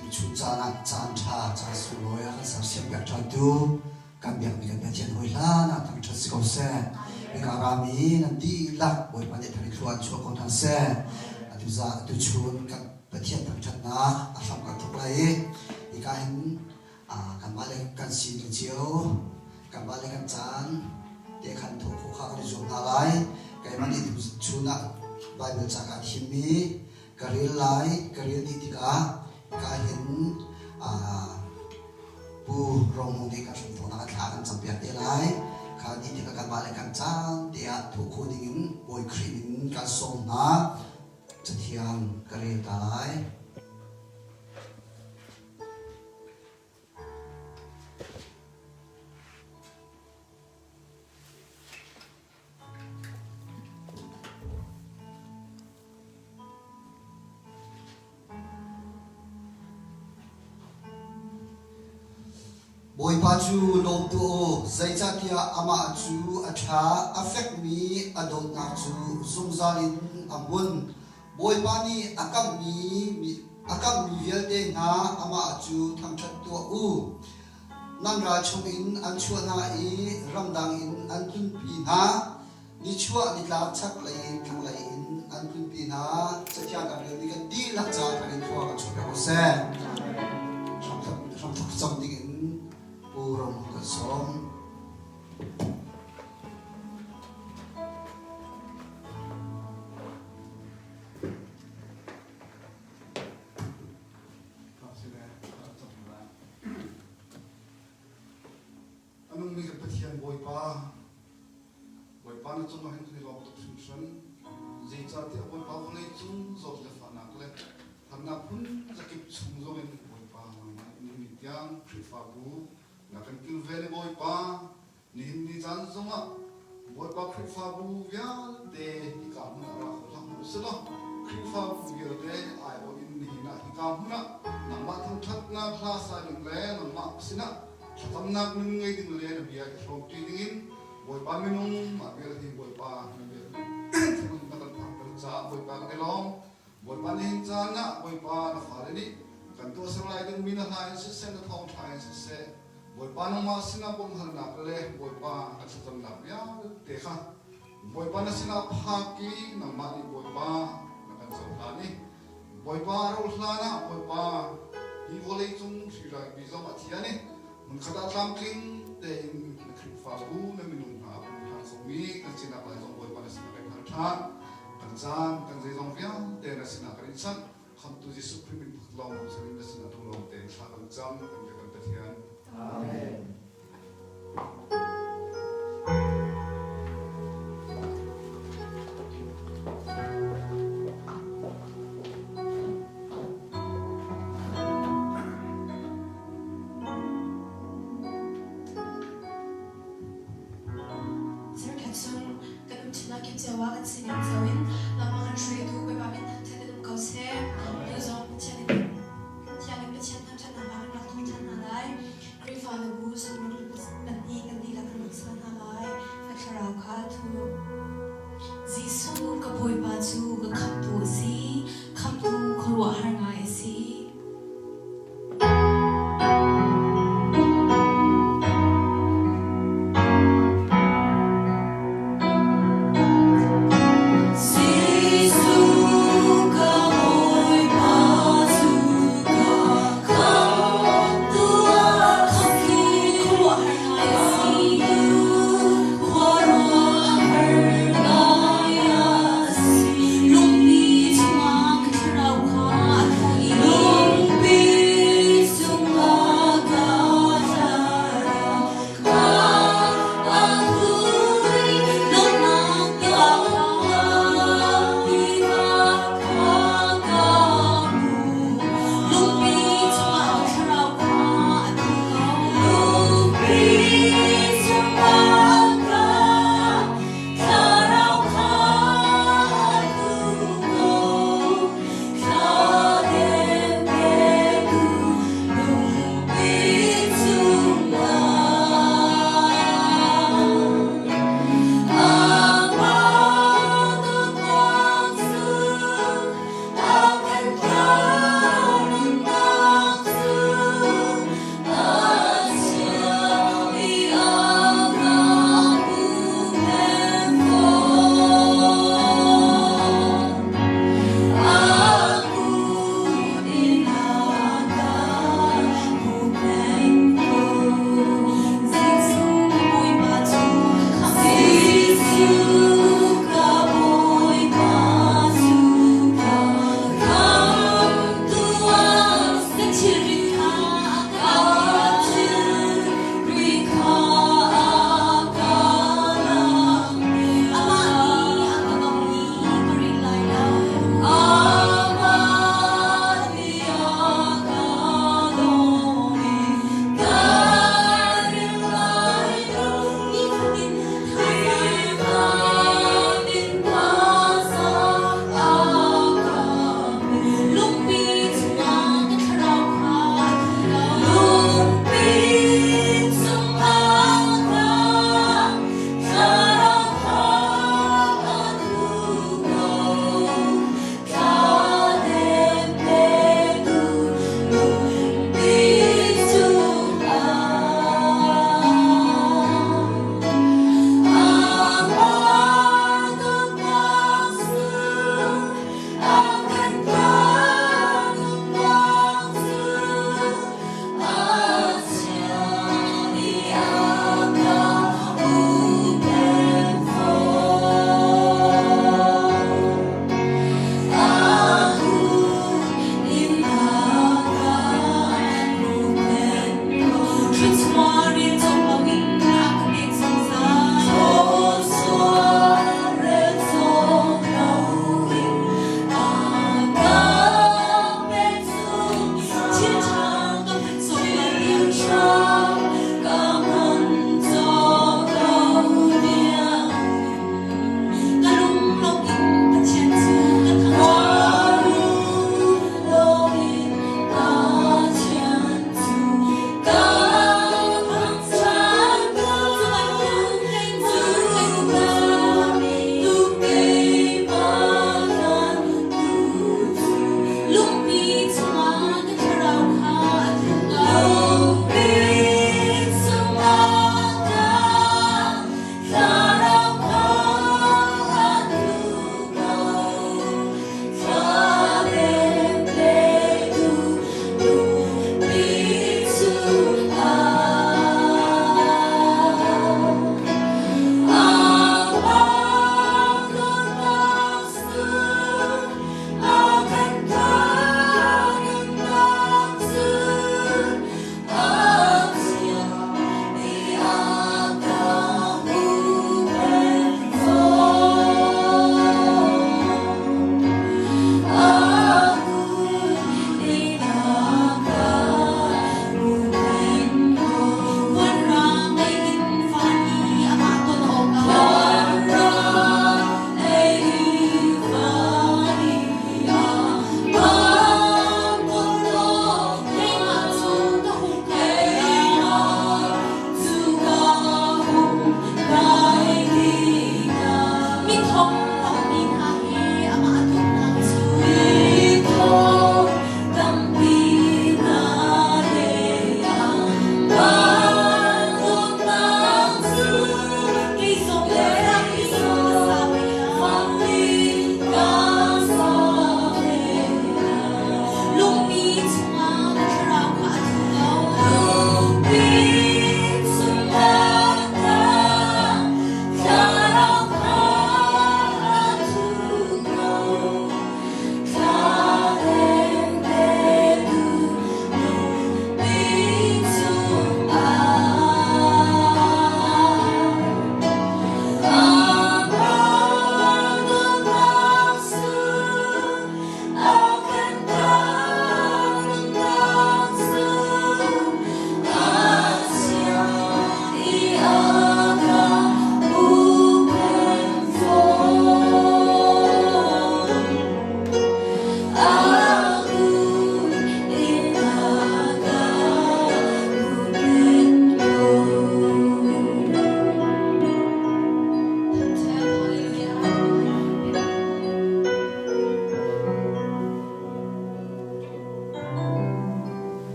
Tuchun caan ah caan ṭha, caan sunglawi a kan sersiampiak ṭhantu kan biakmi kan Pathian hawi hlan ah thangṭhat si ko seh. Hika rami nan dihlak Bawipa nih thar i thlua an chuah ko hna seh. Atu za tuchun kan Pathian thangṭhatnak a hram kan thawk lai i hika hin kanmah le kan sining cio, kanmah le kan caan te khan thawh khawh kha kan i zuam hna lai. Keimah nih chun ah Baibal ca kaa thimmi ka rel lai. Ka rel dih tikah ka hin Pu Rong Hmung nih ka hramthawknak ah thla kan campiak te lai. Kha dih tikah kanmah le kan caan te ah thawh khawh dingin Bawi Khrih min kan sawm hna. Cathiang ka rel ta lai. Bawipa cu lawm tuah u, zeicahtiah amah cu a ṭha, a fekmi a dawtnak cu zungzal in a hmun. Bawipa nih a kamhmi vialte hna amah cu thangṭhat tuah u. Nan ral chungin an chuah hna i ramdang in an tlunpi hna. Nichuah nitlak chaklei in thlanglei in an tlunpi hna. Cathiang kan relmi kan dihlak caah kan in thlua kan chuahpiak u seh. Hramthok cam dingin Pu Ro Hmung kan sawm. A nungmi kan Pathian Bawipa, Bawipa na cungah hin kan i lawm tuk hringhran. Zeicahtiah Bawipa vawlei cung zawt le fahnak le harnak phun zakip chung zongin Bawipa nangmah nih nihin tiang Khrihfabu na kan kilven i Bawipa Nihin ni caan zongah Bawipa Khrihfabu vialte hika hmun ah ra kho hlah hmanh usih law Khrihfabu vialte aiawh in nihin ah hika hmun ah nangmah thangṭhatnak hla sa ding le nangmah sinah thlacamnak nun ngei ding le na bia i hrawmṭi dingin Bawipa minung mah vial hi Bawipa na bia na kan phakter caah Bawipa kan i lawm. Bawipa nihin caan ah Bawipa na fale nih kan tuahser lai dingmi na hla in siseh na thawngṭha in siseh Bawipa nangmah sinah bawmhhalnak le Bawipa kan thlacamnak vialte kha Bawipa na sinah phak i nangmah nih Bawipa na kan cohlan i Bawipa ro hlan ah Bawipa hi vawlei cung hrirai zong a thian i hmunkhat ah tlamtling tein na Khrihfabu na minung hna a pum ṭhan khomi kan sinak lai zong Bawipa na sinah kan hal ṭhan. Kan caan kan zeizong vialte na sinah kan in chanh. Khamhtu Jesuh Khrih min pakhat lawng bochan in na sinah lunglawm tein thla kan cam kan bia kan Pathian. Amen. Zarhkhat chung kan umṭinak kip cio ah kan sining cio in lam a kan hruaitu Bawipa min thangṭhat in um ko seh. Tu zong Pathian in Thiang in Pathian thangṭhatnak ah kan rak thawk ṭhan hna lai. Khrihfa le bu 62 kan dihlak kan rak sa hna lai. Ka thlarau kha thu. Jesuh ka Bawipa cu ka khamhtu a si. Khamhtu khuaruahhar ngai a si.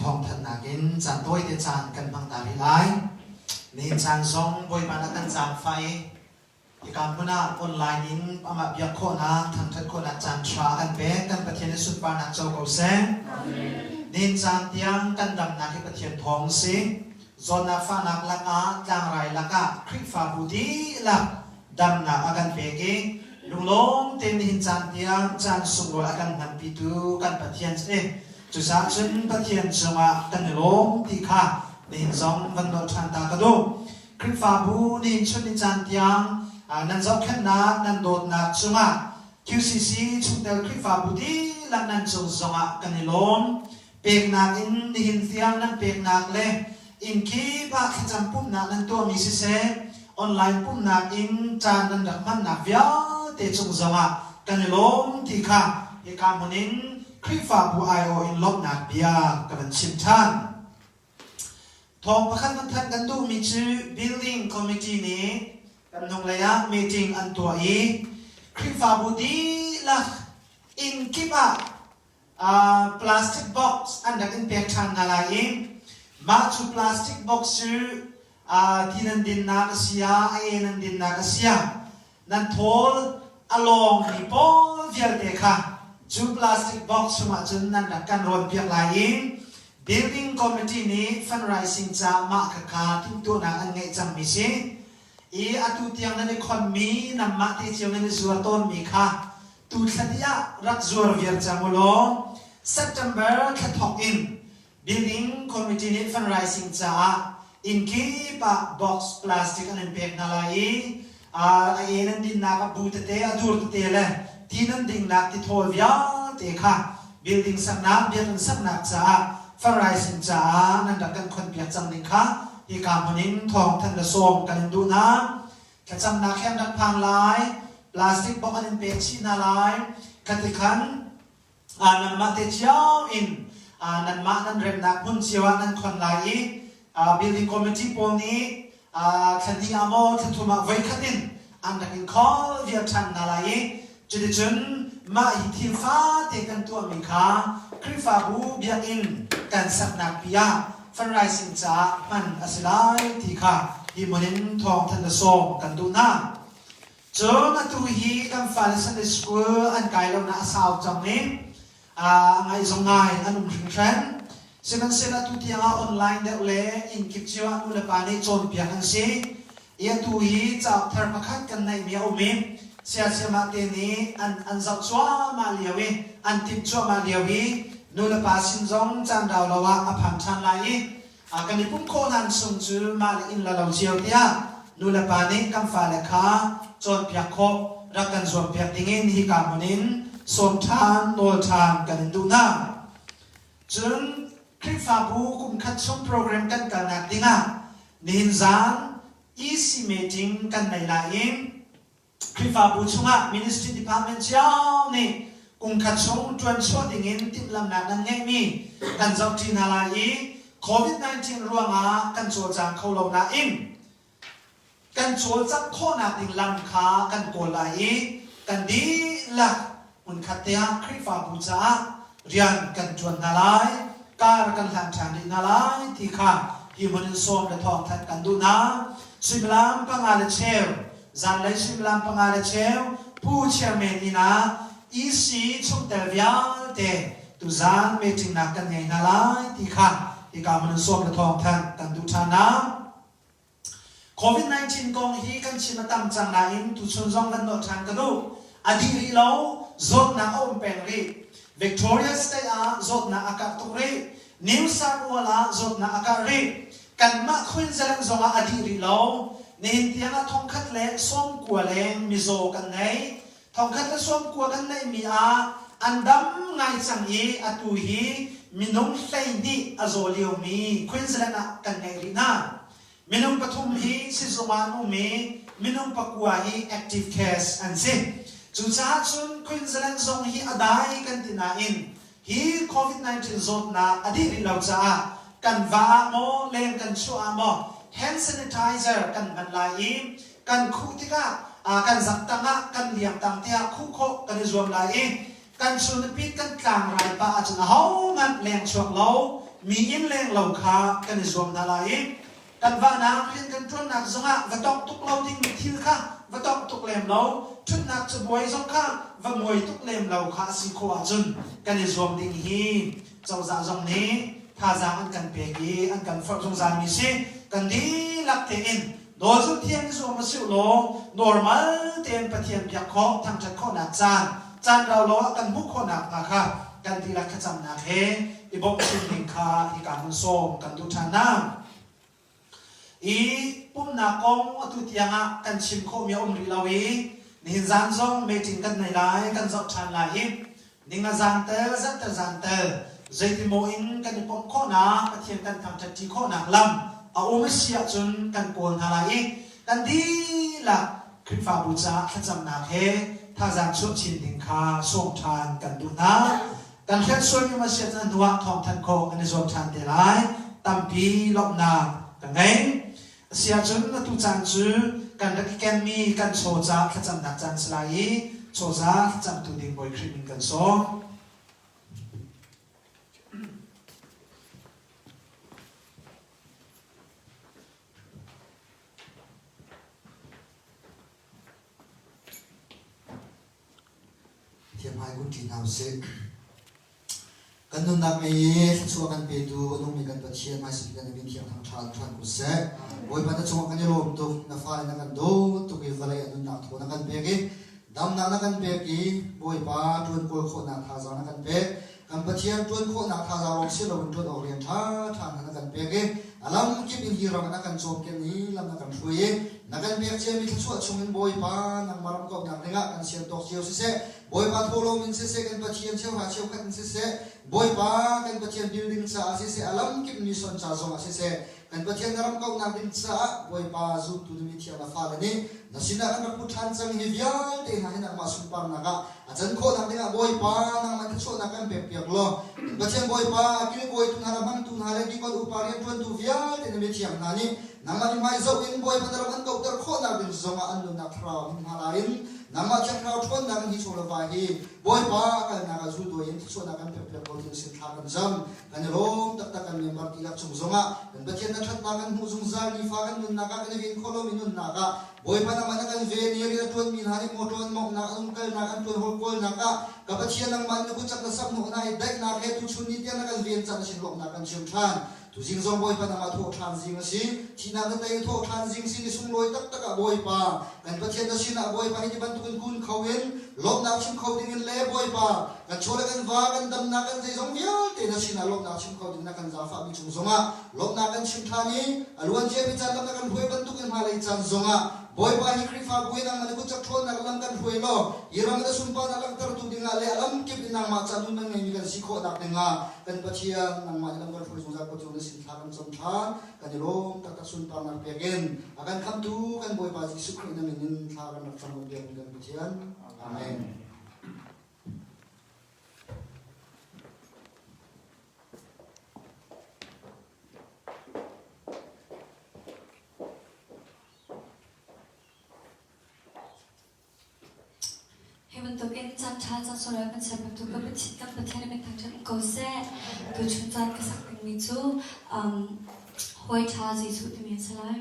thawngthanhnak in caan tawite caan kan hmang ta rih lai. Nihin caan zong Bawipa nih a kan zaangfah i hika hmun ah online in amah biak khawhnak, thangṭhat khawhnak caan ṭha a kan pek. Kan Pathian i sunparnak co ko seh. Nihin caan tiang kan damnak hi Pathian thawng a si. Zawtnak fahnak lakah, tlangrai lakah Khrihfabu dihlak damnak a kan pek i lunglawm tein nihin caan tiang caan sunglawi a kan hmanpitu kan Pathian si. Cucaah cun Pathian cungah kan i lawm ti kha nihin zong van nolh ṭhan ta ka duh. Khrihfabu nihin chun ni caan tiang nan zohkhenhnak, nan dawtnak cungah QCC chungtel Khrihfabu dihlak nan cung zongah kan i lawm. Peknak in nihin tiang nan peknak le inn kip ah thlacam pumhnak nan tuahmi siseh, online pumhnak in caan nan rak hmannak vialte cung zongah kan i lawm ti kha hika hmun in Khrihfabu aiawh in lawmhnak bia ka van chim ṭhan. Thawng pakhat van thanh kan duhmi cu Building Committee nih kan hnunglei ah meeting an tuah i Khrihfabu dihlak inn kip ah plastic box an rak in pek ṭhan hna lai i mah cu plastic box cu ti nan dinnak a si ah a e nan dinnak a si ah nan thawl a lawngmi pawl vialte kha cu plastic box chungah cun nan rak kan rawn piak lai i building committee nih fundraising ca mah khakha timhtuahnak an ngeih cangmi si i atu tiang nan i khonmi nanmah te cio nan i zuar tawnmi kha tu thla dih ah rak zuar viar cang u law September thla thawk in building committee nih fundraising caah inn kip ah box plastic an in pek hna lai i a e nan dinnak a bu tete a dur tete le ti nan dingnak tithawl vialte kha building saknak biakinn saknak caah fundraising caah nan rak kan khonpiak cang ning kha hika hmun in thawng thanh le sawm kan in duh hna. Thlacamnak he an rak phan lai, plastic bawk an in pek chih hna lai. Khati khan nanmah te cio in nanmah nan remnak hmun cio ah nan khon lai i building committee pawl nih thla hnih ah maw thla thum ah voikhat in an rak in call viar ṭhan hna lai i cuticun mah hi thil fate kan tuahmi kha Khrihfabu biakinn kan saknak pi ah fundraising caah hman a si lai ti kha hi hmun in thawngthanh le sawm kan duh hna. Cun atu hi kan fale Sunday school an kai lonak a sau cang i a ngaih zong ngai an um hringhran. Sihmanhsehlaw atu tiang ah online deuh le inn kip cio ah nu le pa nih cawnpiak an si. I atu hi cauk thar pakhat kan neihmi a um i siasiamah te nih an an zoh cuahmah lio i an timh cuahmah lio i nu le pa sin zong caan rau lo ah a phan ṭhan lai i kan i pumh khawh hlan chung cu mah le inn la lo cio tiah nu le pa nih kan fale kha cawnpiak khawh rak kan zuampiak dingin hika hmun in sawm ṭhan nawl ṭhan kan in duh hna. Cun Khrihfabu kumkhat chung program kan kalnak dingah nihin zan EC meeting kan nei lai i Khrihfabu chungah ministry department cio nih kumkhat chung ṭuanchuah dingin timhlamhnak nan ngeihmi kan zohṭi hna lai i COVID-19 ruangah kan cawlcang kho lo nain kan cawlcangh khawhnak ding lam kha kan kawl lai i kan dihlak hmunkhat te ah Khrihfabu caah rian kan ṭuan hna lai, kar kan hlan ṭhan rih hna lai ti kha hi hmun in sawm le thawngthanh kan duh hna. Suimilam panga le cheu, zanlei suimilam panga le cheu, Pu Chairman inn ah EC chungtel vialte tuzan meeting nak kan ngei hna lai ti kha hika hmun in sawm le thawngthanh kan duh ṭhan hna. COVID-19 kong hi kan chim a tam cang nain tuchun zong van nolh ṭhan ka duh. A dih rih lo, zawtnak a um peng rih. Victoria State ah zawtnak a karh tuk rih. New South Wales ah zawtnak a karh rih. Kanmah Queensland zong ah a dih rih lo. Nihin tiang ah thongkhat le 90 leng mizaw kan ngei. Thongkhat le 90 kan neihmi ah an dam ngai cang i atu hi minung 12 a zaw liomi Queensland ah kan ngeih rih hna. Minung pathum hi sizung ah an um i minung pakua hi active case an si. Cucaah cun Queensland zong hi a dai kan ti nain hi COVID-19 zawtnak a dih rih lo caah kan va ah maw leng kan chuah ah maw hand sanitizer kan hman lai i kan khuh tikah kan zaktang ah kan liangtang tiah khuh khawh kan i zuam lai i kan chunpit kan tlangrai pah ahcun ahohmanh leng chuak lo. mi inn leng lo kha kan i zuam hna lai i kan vahnak rian kan ṭuannak zongah va tongh tuk lo dingmi thil kha va tongh tuk lem lo, ṭhutnak cabuai zong kha va muai tuk lem lo kha a si khawh ahcun kan i zuam ding hi cozah zong nih thazaang an kan pek i an kan forh zungzalmi si. Kan dihlak tein nawl zulh thiam i zuam usih law normal tein Pathian biak khawh, thangṭhat khawhnak caan, caan rau lo ah kan hmuh khawhnak hnga kha kan dihlak thlacamnak he i bawmh chin ding kha hika hmun sawm kan duh ṭhan hna. I pumhnak kong atu tiangah kan chim khawhmi a um rih lo i nihin zan zong meeting kan nei lai, kan zoh ṭhan lai i ninga zan tel, zarhter zan tel zeitimaw in kan i pumh khawhnak, Pathian kan thangṭhat ṭi khawhnak lam a um a si ahcun kan kawl hna lai i kan dihlak Khrihfabu caah thlacamnak he thazaang chuah chin ding kha sawm ṭhan kan duh hna. Kan hrelh sualmi um a si ahcun a hnuah thawngthanh khawh kan i zuam ṭhan te lai. Tampi lawmhnak ka ngei. A si ahcun atu caan cu kan rak i kenmi kan chaw caah thlacamnak caan si lai i chawza thlacamtu ding Bawi Khrih min kan sawm. Thiam hmai kun ṭi hna usih. Kan nunnak ngei i thluachuah kan petu a nungmi kan Pathian hmaisik kan min thiang thang ṭhan ṭhan ko seh. Bawipa na cungah kan i lawm tuk, na fale na kan dawt tuk i vawlei a nunnak thaw na kan pek i damnak na kan pek i Bawipa ṭuan kawl khawhnak thazaang na kan pek. Kan Pathian ṭuan khawhnak thazaang lawng si loin ṭuan awk rian ṭhaṭha hna na kan pek i a lamkip in hi ram ah na kan cawmken i lam na kan hruai i na kan pek ciami thluachuah chungin Bawipa nangmah ram kauhnak dingah kan sian tawk cio siseh Bawipa thawhlawm in siseh kan Pathian cheuhra cheukhat in siseh Bawipa kan Pathian building caah siseh a lamkip mission ca zongah siseh kan Pathian na ram kauhnak ding caah Bawipa zumtu na mithiang na fale nih na sinah kan rak put ṭhan cang hi vialte hna hi nangmah sunparnak ah a can khawhnak dingah Bawipa nangmah thluachuahnak kan pekpiak law Pathian Bawipa kilkawitu hna le hmangtu hna le dikon upa rianṭuantu vialte na mithiang hna nih nangmah mihmai zoh in Bawipa na ram an kauhter khawhnak ding zongah an nunnak thlarau hin hna lain nangmah thiang thlarau ṭhawnnak in hi chaw le va hi Bawipa a kalnak ah zulduai in thluachuahnak kan pekpiak ko ti sin thla kan zam Kan i lawm taktak kan member dihlak cung zongah kan Pathian na ṭhatnak kan hmuh zungzal nifa kan nunnak ah kan i ven khawh lomi nunnak ah Bawipa nangmah na kan ven i rian a ṭuanmi hna nih mawṭaw an mawnghnak an umkalnak an ṭuan hawlkawlnak ah ka Pathian nangmah na kut cak na samhnawhnak i daihnak he tuchun ni tiang na kan ven caan na sin lawmhnak kan chim ṭhan. Tuzing zong Bawipa nangmah thawh ṭhan zing a si. Thihnak na tei thawh ṭhan zing si ni sunglawi taktak ah Bawipa kan Pathian na sinah Bawipa hi ti bantukin kun kho in lawmhnak chim kho dingin le Bawipa kan chaw le kan va kan damnak kan zeizong vialte na sinah lawmhnak chim kho ding na kan zaangfahmi cung zongah lawmhnak kan chim ṭhan i a luan ciami caan lam na kan hruai bantukin hmailei caan zongah Bawipa hi Khrihfabu hi nangmah na kutcak ṭhawnnak lam kan hruai law hi ram na sunparnak langhtertu dingah le a lamkip in nangmah ca nun nan ngeimi kan si khawhnak dingah kan Pathian nangmah nih lam kan hruai zungzal ko cu na sin thla kan cam ṭhan kan i lawm taktak sunparnak pek in a kan khamtu kan Bawipa Jesuh Khrih na min in thla kan rak cam kan biakmi kan Pathian. Amen. Hi bantukin caan ṭha caan sawlai kan ser bantuk kan Pathian kan Pathian in thangṭhat um ko seh. Tuchun caan ka sak dingmi cu um, hawi ṭha Jesuh timi a si lai.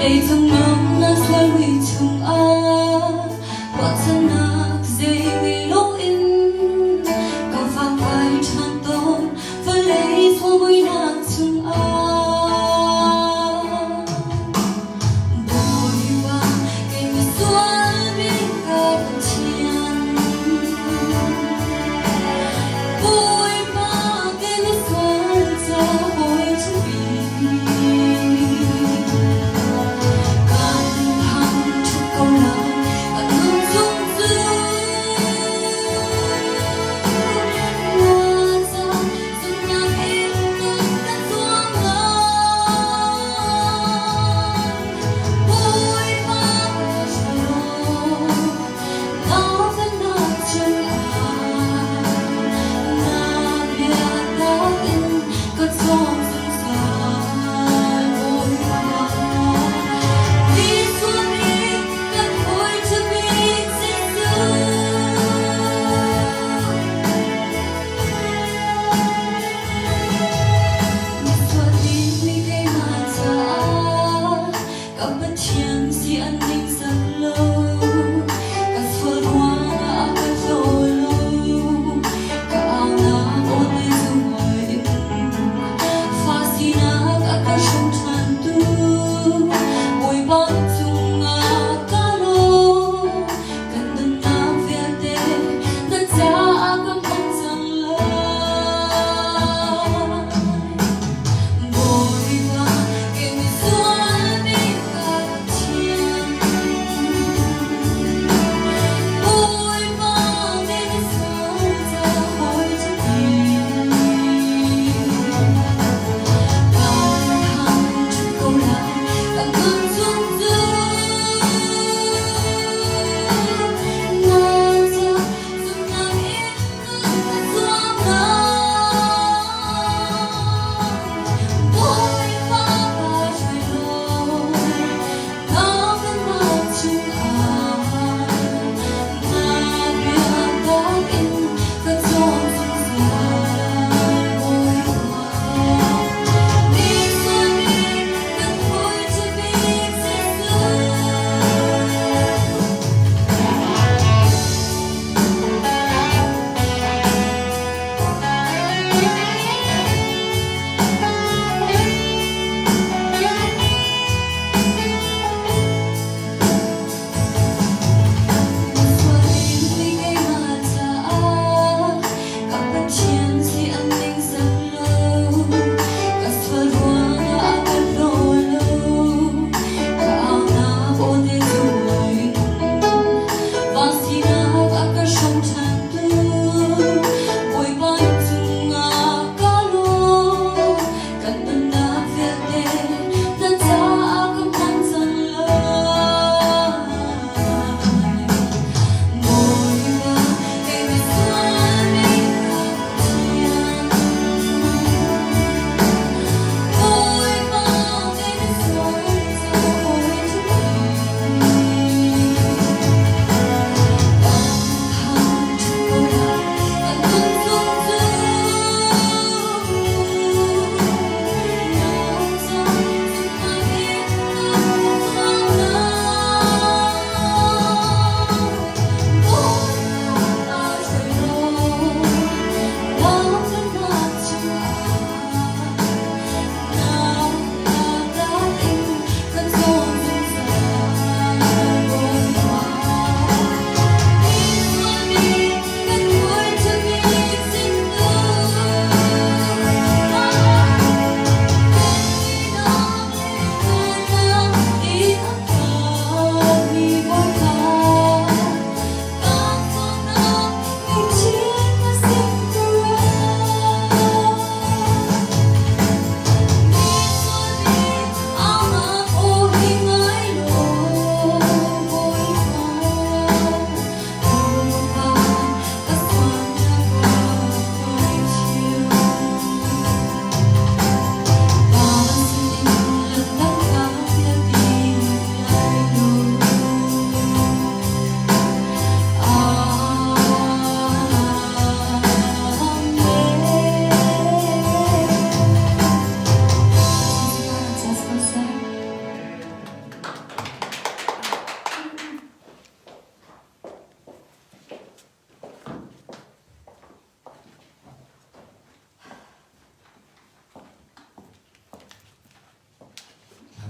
Leicung nuamnak sualmi chungah ruahchannak zei ngei loin ka vakvai ṭhan tawn vawlei sualmuinak chungah. Bawipa, kei misual mi ka thi.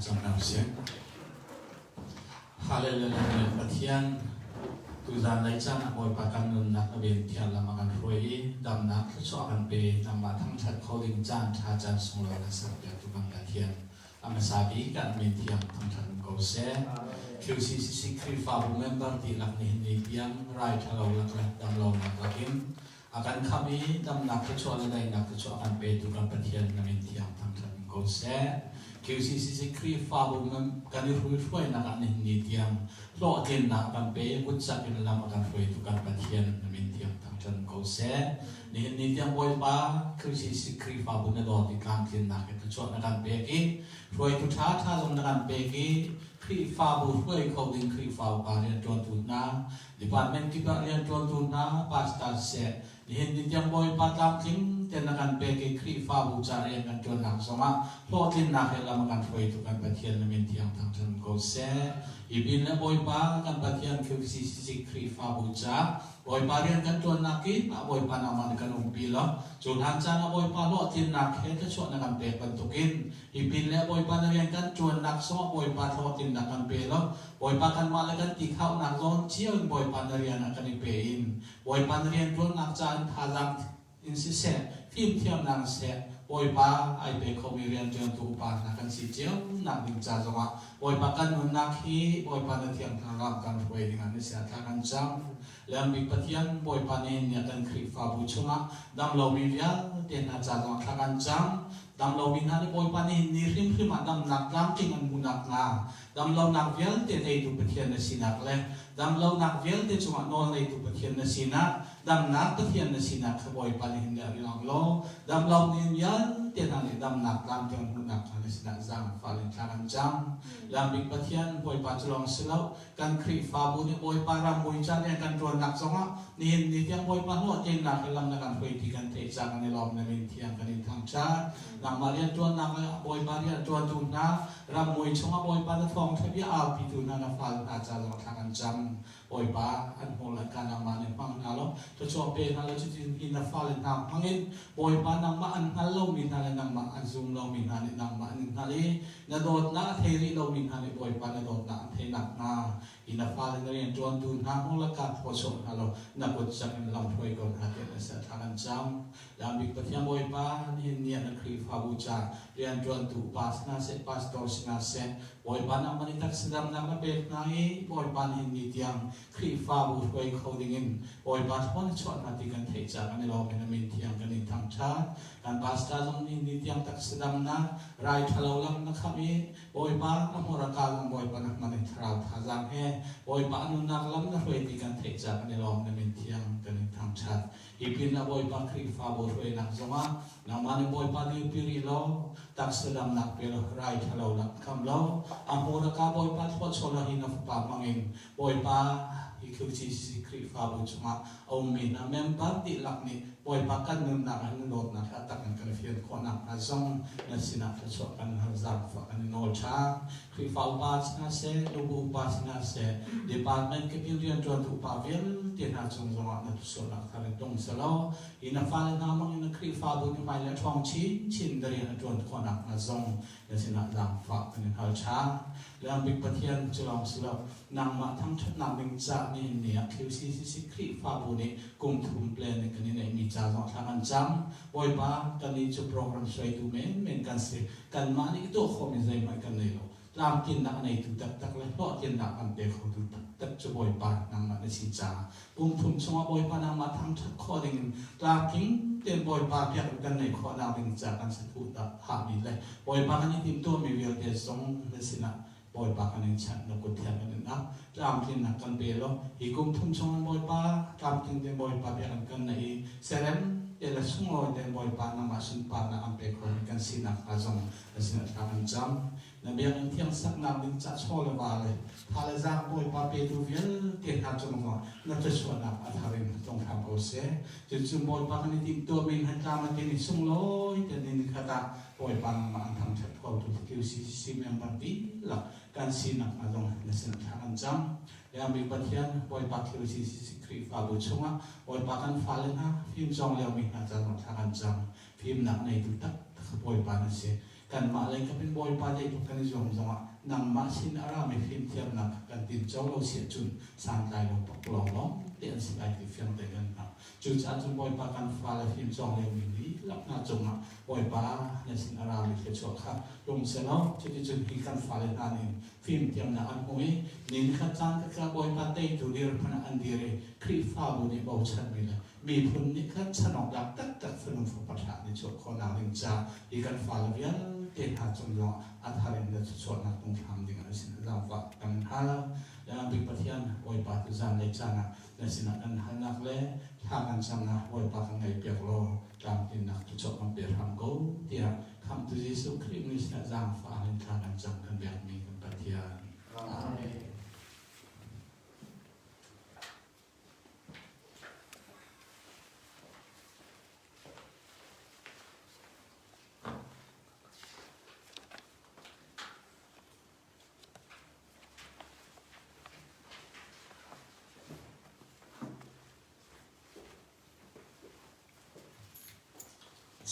Thlacam hna usih. Hallelujah Pathian tuzan lei caan ah Bawipa kan nunnak na ven thiang lam a kan hruai i damnak thluachuah kan pe nangmah thangṭhat kho ding caan ṭha caan sunglawi kan serpiaktu kan Pathian a hmasa bik ah min thiang thangṭhat um ko seh. QCCC Khrihfabu member dihlak nihin ni tiang rai ṭhalo lak le damlonak lakin A kan khamh i damnak thluachuah le daihnak thluachuah a kan petu kan Pathian na min thiang thangṭhat in ko seh. QCCC Khrihfabu kan i hruihruainak ah nihin ni tiang hlawhtlinnak kan pe kutcak in lam a kan hruaitu kan Pathian na min thiang thangṭhat in ko seh. Nihin ni tiang Bawipa QCCC Khrihfabu na dawt i tlamtlinnak in thluachuah na kan pek i hruaitu ṭhaṭha zong na kan pek i Khrihfabu hruai kho ding Khrihfa upa rianṭuantu hna Department kip ah rianṭuantu hna pastor siseh, nihin ni tiang Bawipa tlamtling tein a kan pek i Khrihfabu ca rian kan ṭuannak zongah hlawhtlinnak he lam a kan hruaitu kan Pathian na min thiang thangṭhat um ko seh. Hi pin le Bawipa kan Pathian QCCC Khrihfabu ca Bawipa rian kan ṭuannak kip ah Bawipa nangmah nih kan umpi law cu hlan caan ah Bawipa hlawhtlinnak he thluachuah na kan pek bantukin hi pin le Bawipa na rian kan ṭuannak zongah Bawipa hlawhtlinnak kan pe law Bawipa kanmah le kan ti khauhnak zawn cio in Bawipa na rian ah kan i pe in Bawipa na rian ṭuannak ca in thazaang in siseh, fimthiamnak in siseh, Bawipa ai pe khomi rianṭuantu upa hna kan si cio nak ding ca zongah Bawipa kan nunnak hi Bawipa na thiang thlarau kan hruai dingah na sia thla kan cam. Lembik Pathian Bawipa nih ni kan Khrihfabu chungah damlomi vialte hna ca zongah thla kan cam. Damlomi hna nih Bawipa nih ni hrimhrim ah damnak tlamtling an hmuh nakhnga Damlonak vialte teitu Pathian na sinak le damlonak vialte cungah nawl neitu Pathian na sinak, damnak Pathian na sinak kha Bawipa nih hin nih lang law, damlo nih vialte hna nih damnak tlamtling hmuhnak kha na sinah zaangfah in thla kan cam. Lambik Pathian Bawipa cu lawng si lo, kan Khrihfabu nih Bawipa ram mui caan rian kan ṭuannak zongah nihin ni tiang Bawipa hlawhtlinnak he lam na kan hruai ti kan theih caah kan i lawm na min thiang kan in thangṭhat. Nangmah rianṭuannak le Bawipa rianṭuantu hna Rammui chungah Bawipa na thawngṭha bia aupitu hna na fale hna ca zong thla kan cam. Bawipa, an hmur le ka nangmah nih hmang hna law thluachuah pe hna law cutin hi na fale hna hmangin Bawipa nangmah an hngal lomi hna le nangmah an zum lomi hna nih nangmah an in hngalh i na dawtnak a thei rih lomi hna nih Bawipa na dawtnak an theih nakhnga hi na fale na rianṭuantu hna hmur le ka thluachuah hna law na kut cak in lam hruai ko hna tiah na seh thla kan cam. Lambik Pathian Bawipa, nihin ni ah na Khrihfabu ca rianṭuantu upa si hna seh, pastor si hna seh, Bawipa nangmah nih taksa damnak na pek hna i Bawipa nihin ni tiang Khrihfabu hruai kho dingin Bawipa thawn na chuah hna ti kan theih caah kan i lawm i na min thiang kan in thangṭhat. Kan pastor zong nihin ni tiang taksa damnak, rai ṭhalo lam na khamh i Bawipa a hmur a ka zong Bawipa na hman i thlarau thazaang he Bawipa a nunnak lam na hruai ti kan theih caah kan i lawm na min thiang kan in thangṭhat. Hi pinah Bawipa Khrihfabu hruainak zongah nangmah nih Bawipa dirpi rih law, taksa damnak pe law, rai ṭhalo lak kham law, a hmur a ka Bawipa thluachuah law hi na fapa hmangin Bawipa hi QCC Khrihfabu chungah a ummi hna member dihlak nih Bawipa kan nunnak ah na dawtnak he a tak in kan fian khawh nakhnga zong na sinah thluachuah kan hal zaangfah kan i nawl ṭhan. Khrihfa upa si hna seh, nubu upa si hna seh, department kip in rianṭuantu upa vialte hna cung zongah na tusualnak thar in tlung selaw, hi na fale hna hmang in na Khrihfabu nih hmailei a ṭhawng chinchin na rian a ṭuan khawh nakhnga zong na sinah zaangfah kan in hal ṭhan. Leng Pathian cu lawng si lo, nangmah thangṭhatnak ding ca nihin ni ah QCCC Khrihfabu nih kum thum plan in kan i neihmi ca zong thla kan cam. Bawipa, kannih cu program suaitu menmen kan si. Kanmah nih tuah khawhmi zeihmanh kan nei lo. Tlamtlinnak a neitu taktak le hlawhtlinnak kan pe khotu taktak cu Bawipa nangmah na si caah kum thum chungah Bawipa nangmah thangṭhat khawh dingin tlamtling tein Bawipa biakinn kan neih khawhnak ding ca kan sathuh hahmi le Bawipa kan i timhtuahmi vialte zong na sinah Bawipa kan in chanh na kut thiang kan in ap tlamtlinnak kan pe law hi kum thum chung Bawipa tlamtling tein Bawipa biakinn kan neih i serem te le sunglawi tein Bawipa nangmah sunparnak an pe khomi kan sinak hnga zong na sinah thla kan cam. Na biakinn thiang saknak ding ca chaw le va le tha le zaang Bawipa petu vialte hna cung zongah na thluachuahnak a thar in tlung hram ko seh. Cucu Bawipa kan i timhtuahmi hna tlam a tin i sunglawi tein ni khat ah Bawipa nangmah an thangṭhat khotu QCC member dihlak kan sinak hnga zong na sinah thla kan cam. Liangbik Pathian Bawipa QCC Khrihfabu chungah Bawipa kan fale hna fimcawng liomi hna ca zong thla kan cam. Fimnak neitu taktak Bawipa na si. Kanmah lei kap in Bawipa zeitluk kan i zuam zongah nangmah sin a rami fimthiamnak kha kan tinco lo si ahcun santlai lo paklawng lawng te an si lai ti fiang tein kan hngalh. Cucaah cun Bawipa kan fale fimcawng liomi dihlak hna cungah Bawipa na sin a rami thluachuah kha tlung sehlaw cuticun hi kan fale hna nih fimthiamnak an hmuh i ni nikhat caan khat kha Bawipa teitu dirhmun ah an dir i Khrihfabu nih bochanmi le miphun nih khan chanawktlak taktak fanu fapa ṭha nih chuah khawhnak ding ca hi kan fale vialte hna cung zongah a thar in na thluachuahnak tung hram ding an sin zaangfah kan hal. Bik Pathian Bawipa tu zanlei caan ah na sinah kan halnak le thla kan camnak Bawipa kan ngaihpiak law tlamtlinnak thluachuah kan pe hram ko tiah Khamhtu Jesuh Khrih min sinah zaangfah in thla kan cam kan biakmi kan Pathian. Amen.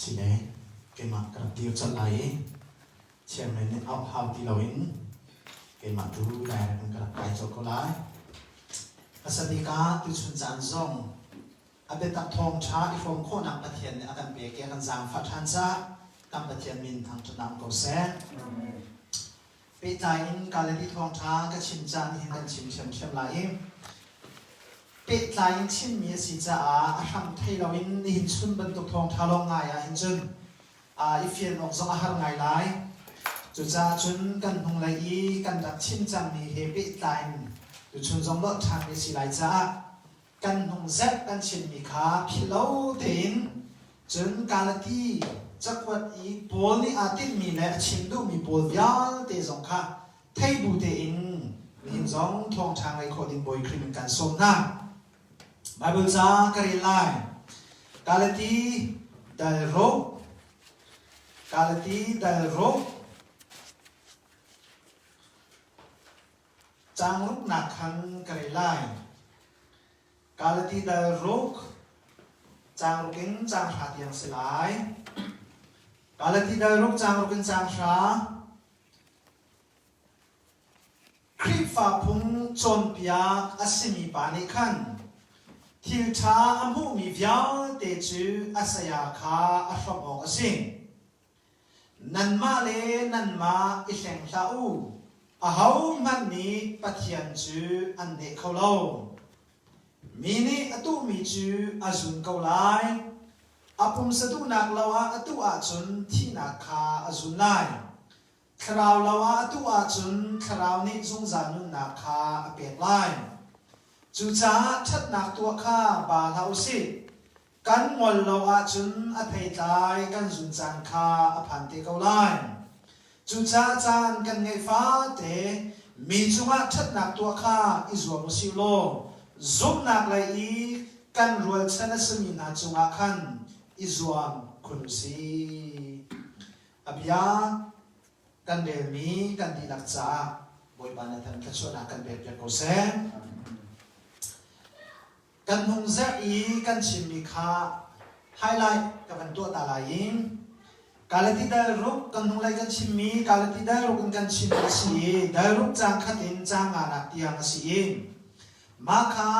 Sile keimah ka rak dir colh lai i chairman nih auh hau ti loin keimah tu direct in ka rak kai colh ko lai. Hmasa bik ah tuchun caan zong a biatak thawngṭha i hrawm khawhnak Pathian nih a kan pek i a kan zaangfah ṭhan caah kan Pathian min thangṭhatnak um ko seh. Pehtlai in Galilee thawngṭha ka chim caan hin kan chim ṭhiamṭhiam lai i pehtlai in chimmi a si caah a hram thei loin nihin chun bantuk thawngṭha lawng ngai ah hin cun i fian awk zong a har ngai lai. Cucaah cun kan hnunglei i kan rak chim cangmi he pehtlai in tuchun zong lawh ṭhanmi a si lai caah kan hnung zerh kan chimmi kha philh lo tein cun Galati cakuat i Paul nih aa tinhmi le a chim duhmi pawl vialte zong kha thei bu tein nihin zong thawngṭha ngei khawh ding Bawi Khrih min kan sawm hna. Bible ca ka rel lai. Galati dal ruk Galati dal ruk Caang ruknak khan ka rel lai. Galati dal ruk, caang ruk in caang hra tiang si lai. Galati dal ruk, caang ruk in caang hra. Khrihfa phung cawnpiak a simi pa nih khan thil ṭha a hmuhmi vialte cu a saya kha a hrawmh awk a si. Nanmah le nanmah i hleng hlah u. Ahohmanh nih Pathian cu an neh kho lo. Mi nih a tuhmi cu a zun ko lai. A pumsa duhnak lo ah a tuh ahcun thihnak kha a zun lai. Thlarau lo ah a tuh ahcun Thlarau nih zungzal nunnak kha a pek lai. Cucaah ṭhatnak tuah kha ba hlah u sih. Kan ngol lo ahcun a theitlai kan zun caan kha a phan te ko lai. Cucaah caan kan ngeih fate mi cungah ṭhatnak tuah kha i zuam u sih law zumhnak lei i kan rualchan a simi hna cungah khan i zuam khun u sih. A bia kan relmi kan dihlak caah Bawipa na than thluachuahnak kan pekpiak ko seh. Kan hnung zerh i kan chimmi kha highlight ka van tuah ta lai i Galati dal ruk kan hnunglei kan chimmi Galati dal ruk in kan chimmi a si i dal ruk caang khat in caang nganak tiang a si i mah kha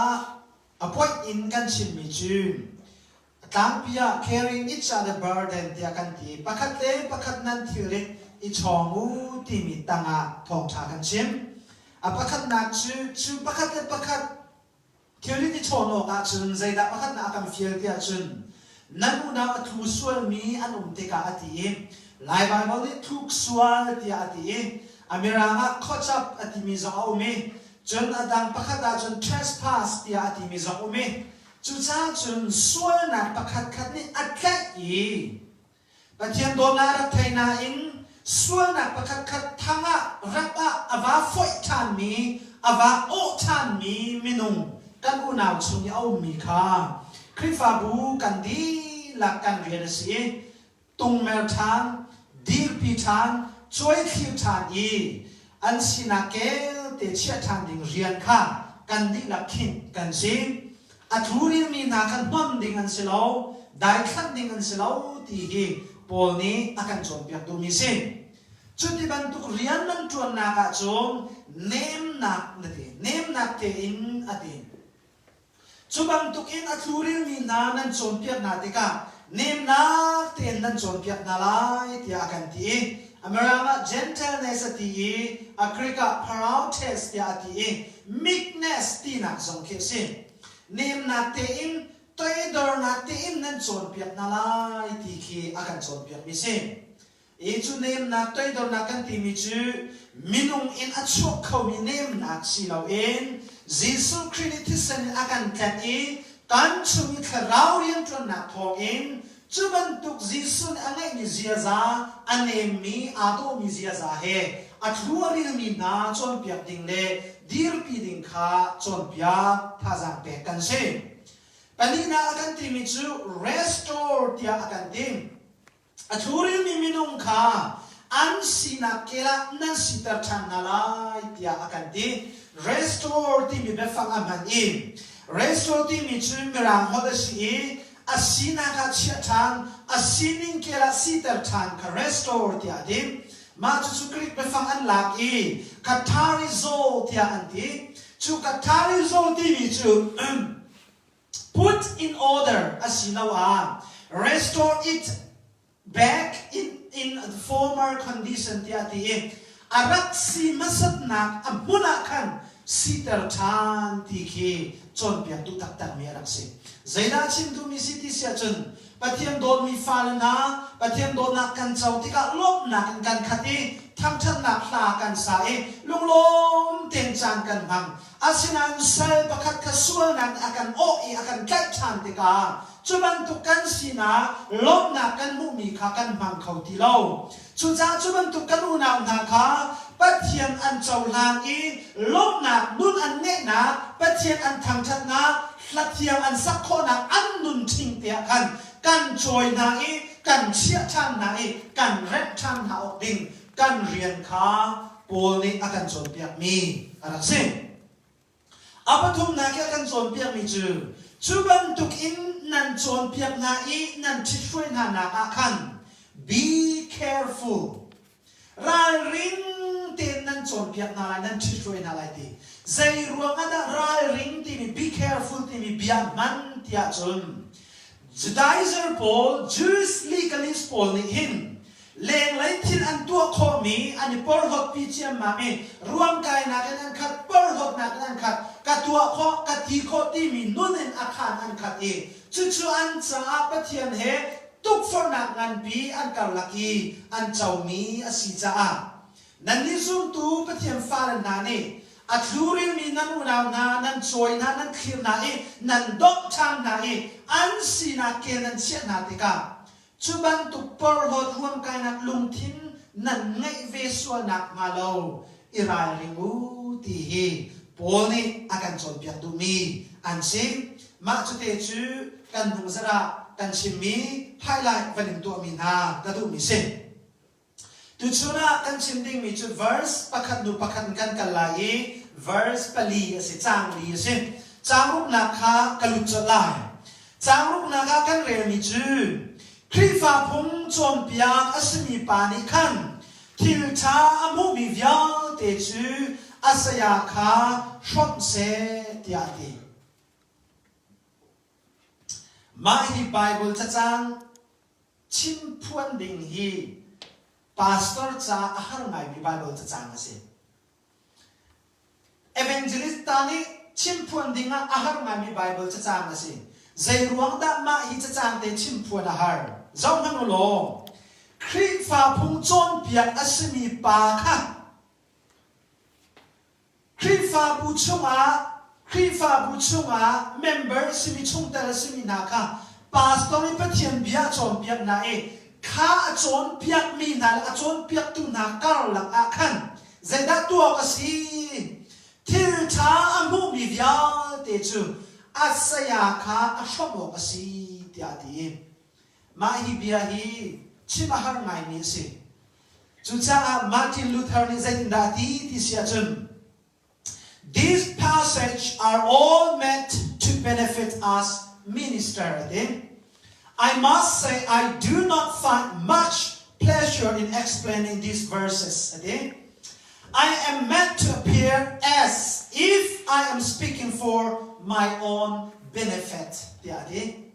a point in kan chimmi cu a tlangpi ah carrying each other burden tiah kan ti pakhat le pakhat nan thilrit i chawng u timi tangah thawngṭha kan chim a pakhatnak cu cu pakhat le pakhat Thilrit i chawn awk ahcun zeidah pakhatnak a kan fial ti ahcun nan unau a tlu sualmi an um tikah a ti i Lai Baibal nih tluk sual tiah a ti i a mirang ah caught up a timi zong a um i cun a dang pakhat ahcun trespass tiah a timi zong um i cucaah cun sualnak pakhatkhat nih a tlaih i Pathian dawtnak a rak thei nain sualnak pakhatkhat thang ah rap ah a va foih ṭhanmi, a va awh ṭhanmi minung kan unau chung i a ummi kha Khrihfabu kan dihlak kan rian a si i tungmer ṭhan, dirpi ṭhan, cuaithlir ṭhan i an sinak kelte chiah ṭhan ding rian kha kan dihlak khinh kan si. A tlurimi hna kha hnon ding an si lo, daithlanh ding an si lo ti hi Paul nih a kan cawnpiak duhmi si. Cuti bantuk rian nan ṭuannak ahcun nemnak na ti, nemnak tein a ti. Cu bantukin a tlurilmi hna nan cawnpiak hna tikah nemnak tein nan cawnpiak hna lai tiah a kan ti i a Mirang ah gentleness a ti i a Greek ah prautes tiah a ti i meekness tinak zong khi a si. Nemnak tein toidornak tein nan cawnpiak hna lai ti khi a kan cawnpiakmi si. I cu nemnak toidornak kan timi cu minung in a chuak khomi nemnak si loin Jesuh Khrih nih thisen in a kan tlanh i kan chung i thlarau rianṭuannak thawngin cu bantuk Jesuh nih a ngeihmi ziaza, a nemmi, aa dawhmi ziaza he a thlu a rilmi hna cawnpiak ding le dirpi ding kha cawnpiak thazaang pek kan si. Pahnihnak a kan timi cu restore tiah a kan ti. A tlurimi minung kha an sinak kel ah nan siter ṭhan hna lai tiah a kan ti. Restore timi biafang a hman i restore timi cu Mirang holh a si i a sinak ah chiah ṭhan, a sining kel ah siter ṭhan kha restore tiah a ti. Mah cucu Greek biafang an lak i katharizo tiah an ti. Cu katharizo timi cu put in order asiloah restore it back in, in former condition tiah ti i a rak si hmasatnak a hmun ah khan siter ṭhan ti khi cawnpiak duh taktakmi a rak si. Zeidah chim duhmi si ti si ahcun Pathian dawtmi fale hna Pathian dawtnak kan co tikah lawmhnak in kan khat i thangṭhatnak hla kan sa i lunglawm tein caan kan hmang. Asinain sal pakhat kha sualnak nih a kan awh i a kan tlaih ṭhan tikah cu bantuk kan sinak lawmhnak kan hmuhmi kha kan hmang kho ti lo. Cucaah cu bantuk kan unau hna kha Pathian an cohlan i lawmhnak nun an ngeihnak, Pathian an thangṭhatnak, hla thiang an sak khawhnak an nun ṭhing te ah khan kan cawi hna i kan chiah ṭhan hna i kan remh ṭhan hna awk ding kan rian kha Paul nih a kan cawnpiakmi a rak si. A pathumnak i a kan cawnpiakmi cu, cu bantuk in nan cawnpiak hna i nan ṭhithruai hna nak ah khan be careful. Ralring tein nan cawnpiak hna lai, nan ṭhithruai hna lai ti. Zei ruang ah dah ralring timi be careful timi bia hman tiah cun Judaizer pawl, Jewish legalist pawl nih hin Lenglei thil an tuah khawhmi an i porhlawtpi ciammam i ruamkainak in an khat, porhlawtnak in an khat, ka tuah khawh, ka ti khawh timi nun in a khaan an khat i cucu an caah Pathian he tukforhnak nganpi an karlak i an comi a si caah nannih zumtu Pathian fale hna nih a tlurilmi nan unau hna nan cawi hna nan thlir hna i nan dawmh ṭhan hna i an sinak kel nan chiah hna tikah Cu bantuk porhlawt ruamkainak lungthin nan ngeih ve sual nakhnga lo i ralring u ti hi Paul nih a kan cawnpiak duhmi an si. Mah cute cu kan hnungzarh ah kan chimmi highlight van in tuahmi hna ka duhmi si. Tuchun ah kan chim dingmi cu verse pakhat hnu pakhat in kan kal lai i verse pali a si, caang li a si. Caang ruknak kha ka lut colh lai. Caang ruknak ah kan relmi cu Khrihfa phung cawnpiak a simi pa nih khan thil ṭha a hmuhmi vialte cu a saya kha hrawmh seh tiah a ti. Mah hi Baibal cacang Chimphuan ding hi pastor ca a har ngaimi Baibal cacang a si. Evangelist ta nih chimphuan ding ah a har ngaimi Baibal cacang a si. Zei ruang dah mah hi cacang te chimphuan a har? Zoh hmanh u law, Khrihfa phung cawnpiak a simi pa kha Khrihfabu chungah Khrihfabu chungah member simi chungtel a simi hna kha pastor i Pathian bia a cawnpiak hna i kha a cawnpiakmi hna le a cawnpiaktu hna karlak ah khan zeidah tuah awk a si? Thil ṭha a hmuhmi vialte cu a saya kha a hrawmh awk a si tiah a ti. Mah hi bia hi chim a har ngaimi a si. Cucaah Martin Luther nih zeitindah a ti ti si ahcun These passage are all meant to benefit us minister a ti. I must say I do not find much pleasure in explaining these verses. A ti. I am meant to appear as if I am speaking for my own benefit tiah a ti.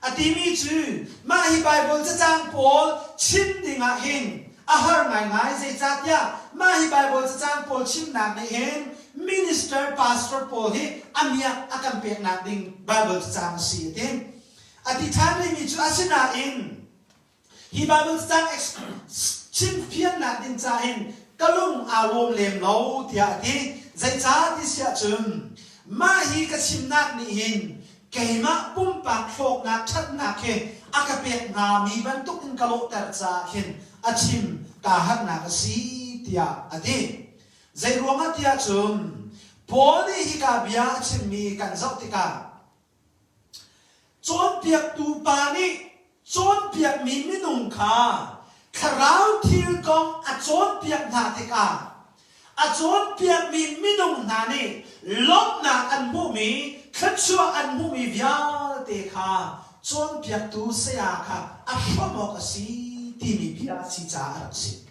A timi cu mah hi Baibal cacang pawl chim dingah hin a har ngaingai zeicahtiah mah hi Baibal cacang pawl chimnak nih hin minister pastor pawl hi a miak a kan peknak ding Baibal cacang a si a ti. A ti ṭhan rihmi cu asinain Hi Baibal cacang chimfiannak ding ca in ka lung aa lawm lem lo tiah a ti. Zeicah ti si ahcun mah hi ka chimnak nih hin keimah pumpak hlawknak ṭhatnak hi a ka pek hngami bantuk in ka lawhter caah khin a chim kaa harnak a si tiah a ti. Zeiruangah tiah cun Paul nih hika bia a chimmi kan zoh tikah Cawnpiaktu pa nih cawnpiakmi minung kha thlarau thil kong a cawnpiak hna tikah a cawnpiakmi minung hna nih lawmhnak an hmuhmi, thluachuah an hmuhmi vialte kha cawnpiaktu saya kha a hrawm awk a si timi bia a si caah a rak si.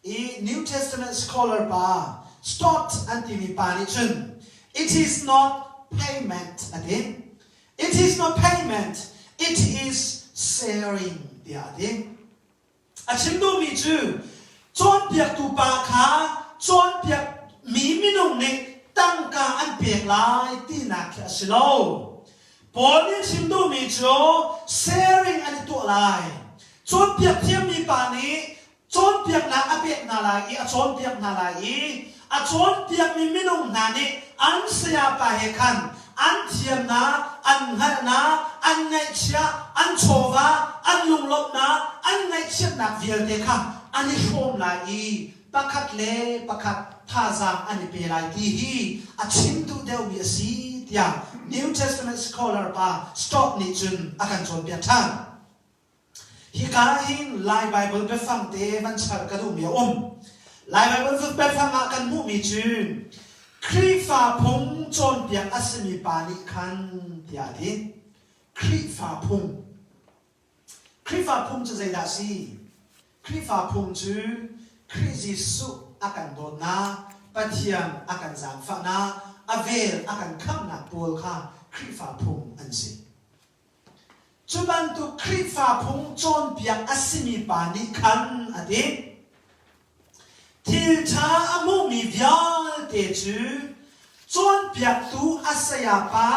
I New Testament scholar pa Stott an timi pa nih cun it is not payment a ti. It is not payment, it is sharing tiah a ti. A chim duhmi cu cawnpiaktu pa kha cawnpiakmi minung nih tangka an pek lai tinak khi a si lo. Paul nih chim duhmi cu sharing an i tuah lai. Cawnpiak thiammi pa nih cawnpiaknak a pek hna lai i a cawnpiak hna lai i a cawnpiakmi minung hna nih an sayapa he khan an thiamnak, an hngalhnak, an ngaihchiah, an chawva, an lunglawmhnak, an ngaihchiatnak vialte kha an i hrawm lai i pakhat le pakhat thazaang an i pe lai ti hi a chim duh deuhmi a si tiah New Testament scholar pa Stott nih cun a kan cawnpiak ṭhan. Hika hin Lai Baibal biafang te van char ka duhmi a um. Lai Baibal biafang ah kan hmuhmi cu Khrihfa phung cawnpiak a simi pa nih khan tiah a ti. Khrihfa phung. Khrihfa phung cu zeidah a si? Khrihfa phung cu Khrih Jesuh a kan dawtnak, Pathian a kan zaangfahnak, a vel a kan khamhnak pawl kha Khrihfa phung an si. Cu bantuk Khrihfa phung cawnpiak a simi pa nih khan a ti. Thil ṭha a hmuhmi vialte cu cawnpiaktu a sayapa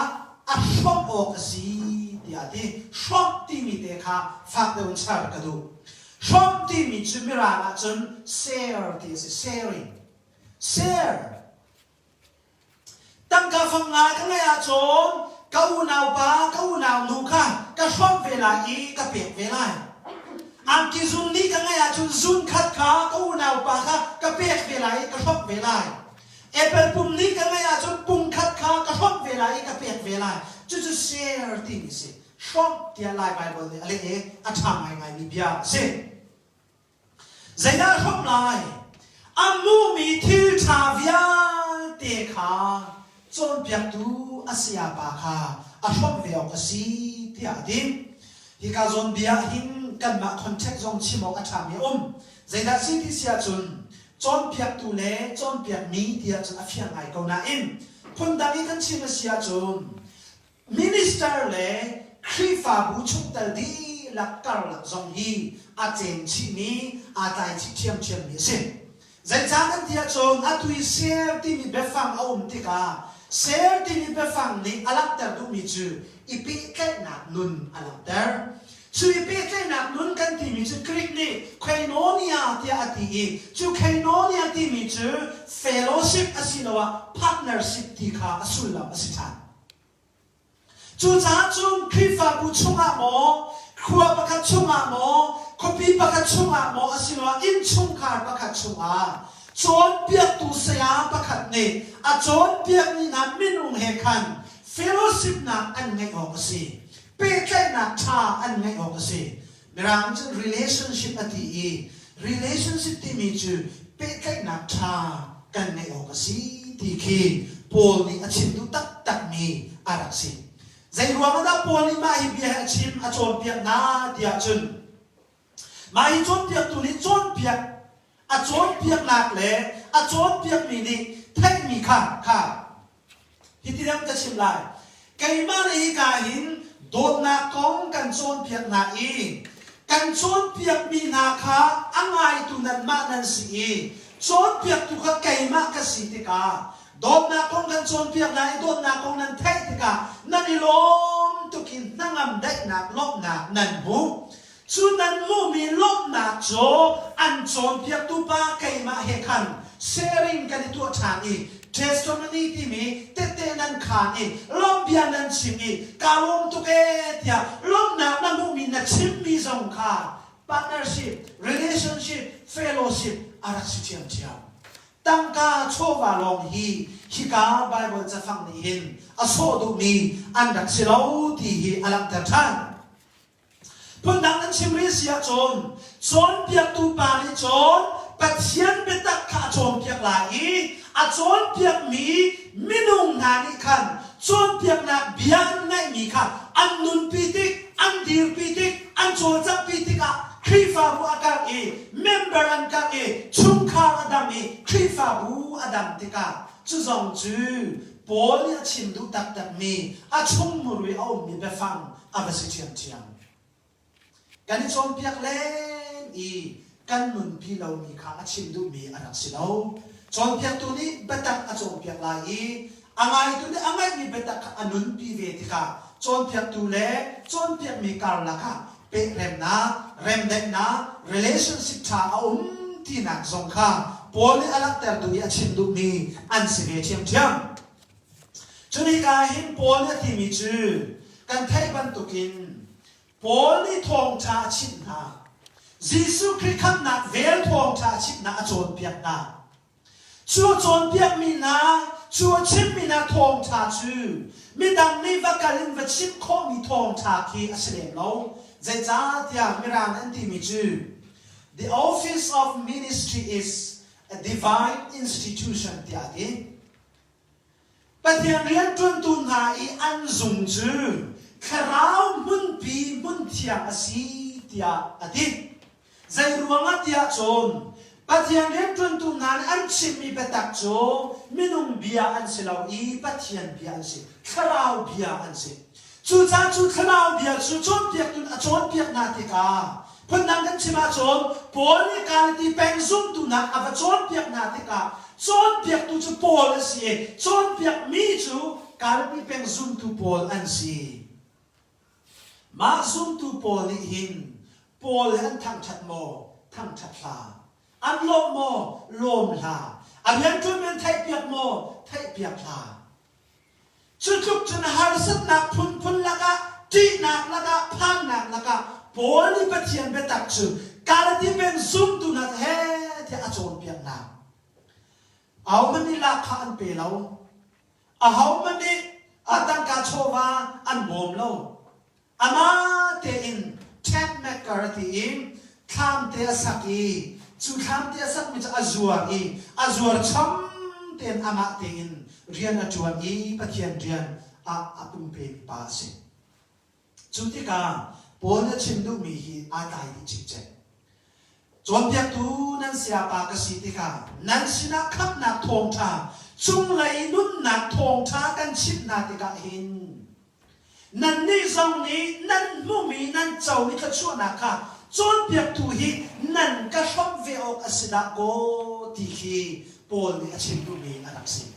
a hrawmh awk a si tiah a ti. Hrawmh timi te kha fak deuh in char ka duh. Hrawmh timi cu Mirang ahcun share ti a si, sharing. Share. Tangka fang nga ka ngeih ahcun ka unaupa, ka unaunu kha ka hrawmh ve lai i ka pek ve lai. Angki zun nih ka ngeih ahcun zun khat kha ka unaupa kha ka pek ve lai i ka hrawmh ve lai. Apple pum nih ka ngeih ahcun pum khat kha ka hrawmh ve lai i ka pek ve lai. Cucu share timi a si. Hrawmh tiah Lai Baibal nih a leh i a ṭha ngaingaimi bia a si. Zeidah a hrawmh lai? A hmuhmi thil ṭha vialte kha cawnpiaktu a sayapa kha a hrawmh ve awk a si tiah a ti. Hika zawn bia ah hin kanmah contact zong chim awk a ṭhami a um. Zeidah si ti si ahcun cawnpiaktu le cawnpiakmi ti ahcun a fiang ngai ko nain phundang i kan chim a si ahcun Minister le Khrihfabu chungtel dihlak karlak zong hi a cem chihmi, aa tlai chih ṭhiamṭhiammi a si. Zeicah kan ti ahcun atu i share timi biafang a um tikah share timi biafang nih a langhter duhmi cu i pehtlaihnak nun a langhter. Cu i pehtlaihnak nun kan timi cu Greek nih koinonia tiah a ti i cu koinonia timi cu fellowship asiloah partnership ti kha a sullam a si ṭhan. Cucaah cun Khrihfabu chungah maw, khua pakhat chungah maw, khuapi pakhat chungah maw asiloah innchungkhar pakhat chungah cawnpiaktu saya pakhat nih a cawnpiakmi hna minung he khan fellowshipnak an ngeih awk a si. Pehtlaihnak ṭha an ngeih awk a si. Mirang cun relationship a ti i relationship timi cu pehtlaihnak ṭha kan ngeih awk a si ti khi Paul nih a chim duh taktakmi a rak si. Zei ruang ah dah Paul nih mah hi bia hi a chim, a cawnpiak hna tiah cun mah hi cawnpiaktu nih cawnpiak a cawnpiaknak le a cawnpiakmi nih theihmi kha kha hiti dang ka chim lai. Keimah le hika hin dawtnak kong kan cawnpiak hna i kan cawnpiakmi hna kha a ngaitu nanmah nan si i cawnpiaktu kha keimah ka si tikah Dawtnak kong kan cawnpiak hna i dawtnak kong nan theih tikah nan i lawm tuk i hnangam daihnak lawmhnak nan hmu. Cu nan hmuhmi lawmhnak cu an cawnpiaktu pa keimah he khan sharing kan i tuah ṭhan i testimony timi tehte nan khaan i lawmhbia nan chim i kaa lawm tuk ee tiah lawmhnak na hmuhmi na chimmi zong kha partnership, relationship, fellowship a rak si ṭhiamṭhiam. Tangka chawva lawng hi hika Baibal cafang nih hin a sawh duhmi an rak si lo ti hi a langhter ṭhan. Phundang nan chim rih si ahcun cawnpiaktu pa nih cun Pathian biatak kha a cawnpiak lai i a cawnpiakmi minung hna nih khan cawnpiaknak bia an ngaihmi kha an nunpi tik, an dirpi tik, an cawlcanghpi tikah Khrihfabu a karh i member an karh i chungkhar a dam i Khrihfabu a dam tikah cu zong cu Paul nih a chim duh taktakmi a chung muru i a ummi biafang a va si ṭhiamṭhiam. Kan i cawnpiak len i kan nunpi lomi kha a chim duhmi a rak si lo. Cawnpiaktu nih biatak a cawnpiak lai i a ngaitu nih a ngaihmi biatak kha a nunpi ve tikah cawnpiaktu le cawnpiakmi karlak ah pehremnak, remdaihnak, relationship ṭha a um tinak zong kha Paul nih a langhter duh i a chim duhmi an si ve ṭhiamṭhiam. Cun hika hin Paul nih a timi cu kan theih bantukin Paul nih thawngṭha a chimh hna. Jesuh Khrih khamhnak vel thawngṭha a chimh hna, a cawnpiak hna. Cu a cawnpiakmi hna, cu a chimmi hna thawngṭha cu midang nih va kal in va chimh khawhmi thawngṭha khi a si lem lo. Zeicahtiah Mirang an timi cu The office of ministry is a divine institution tiah a ti. Pathian rianṭuantu hna i an zung cu thlarau hmunpi hmunthiang a si tiah a ti. Zeiruangah tiah cun Pathian rianṭuantu hna nih an chimmi biatak cu minung bia an si lo i Pathian bia an si, thlarau bia an si. Cucaah cu thlarau bia cu cawnpiaktu a cawnpiak hna tikah phundang kan chim ahcun Paul nih Galati peng zumtu hna a va cawnpiak hna tikah cawnpiaktu cu Paul a si i cawnpiakmi cu Galati peng zumtu pawl an si. Mah zumtu pawl nih hin Paul he an thangṭhat maw? Thangṭhat hlah. An lawm maw? Lawm hlah. A rianṭuanmi an theihpiak maw? Theihpiak hlah. Cu tluk cun harsatnak phunphun lakah, ṭihnak lakah, phannak lakah Paul nih Pathian biatak cu Galati peng zumtu hna he tiah a cawnpiak hna. Ahohmanh nih lahkhah an pe lo. Ahohmanh nih a tangka chawva an bawm lo. Amah tein tent maker a ti i thlam te a sak i cu thlam te a sakmi cu a zuar i a zuar chom tein amah tein rian a ṭuan i Pathian rian ah a pumpemi pa a si. Cu tikah Paul nih a chim duhmi hi aa tlai dih cikcek. Cawnpiaktu nan sayapa ka si tikah nan sinah khamhnak thawngṭha, cunglei nunnak thawngṭha kan chimh hna tikah hin Nannih zong nih nan hmuhmi nan comi thluachuahnak kha cawnpiaktu hi nan ka hrawmh ve awk a si dah kaw ti khi Paul nih a chim duhmi a rak si.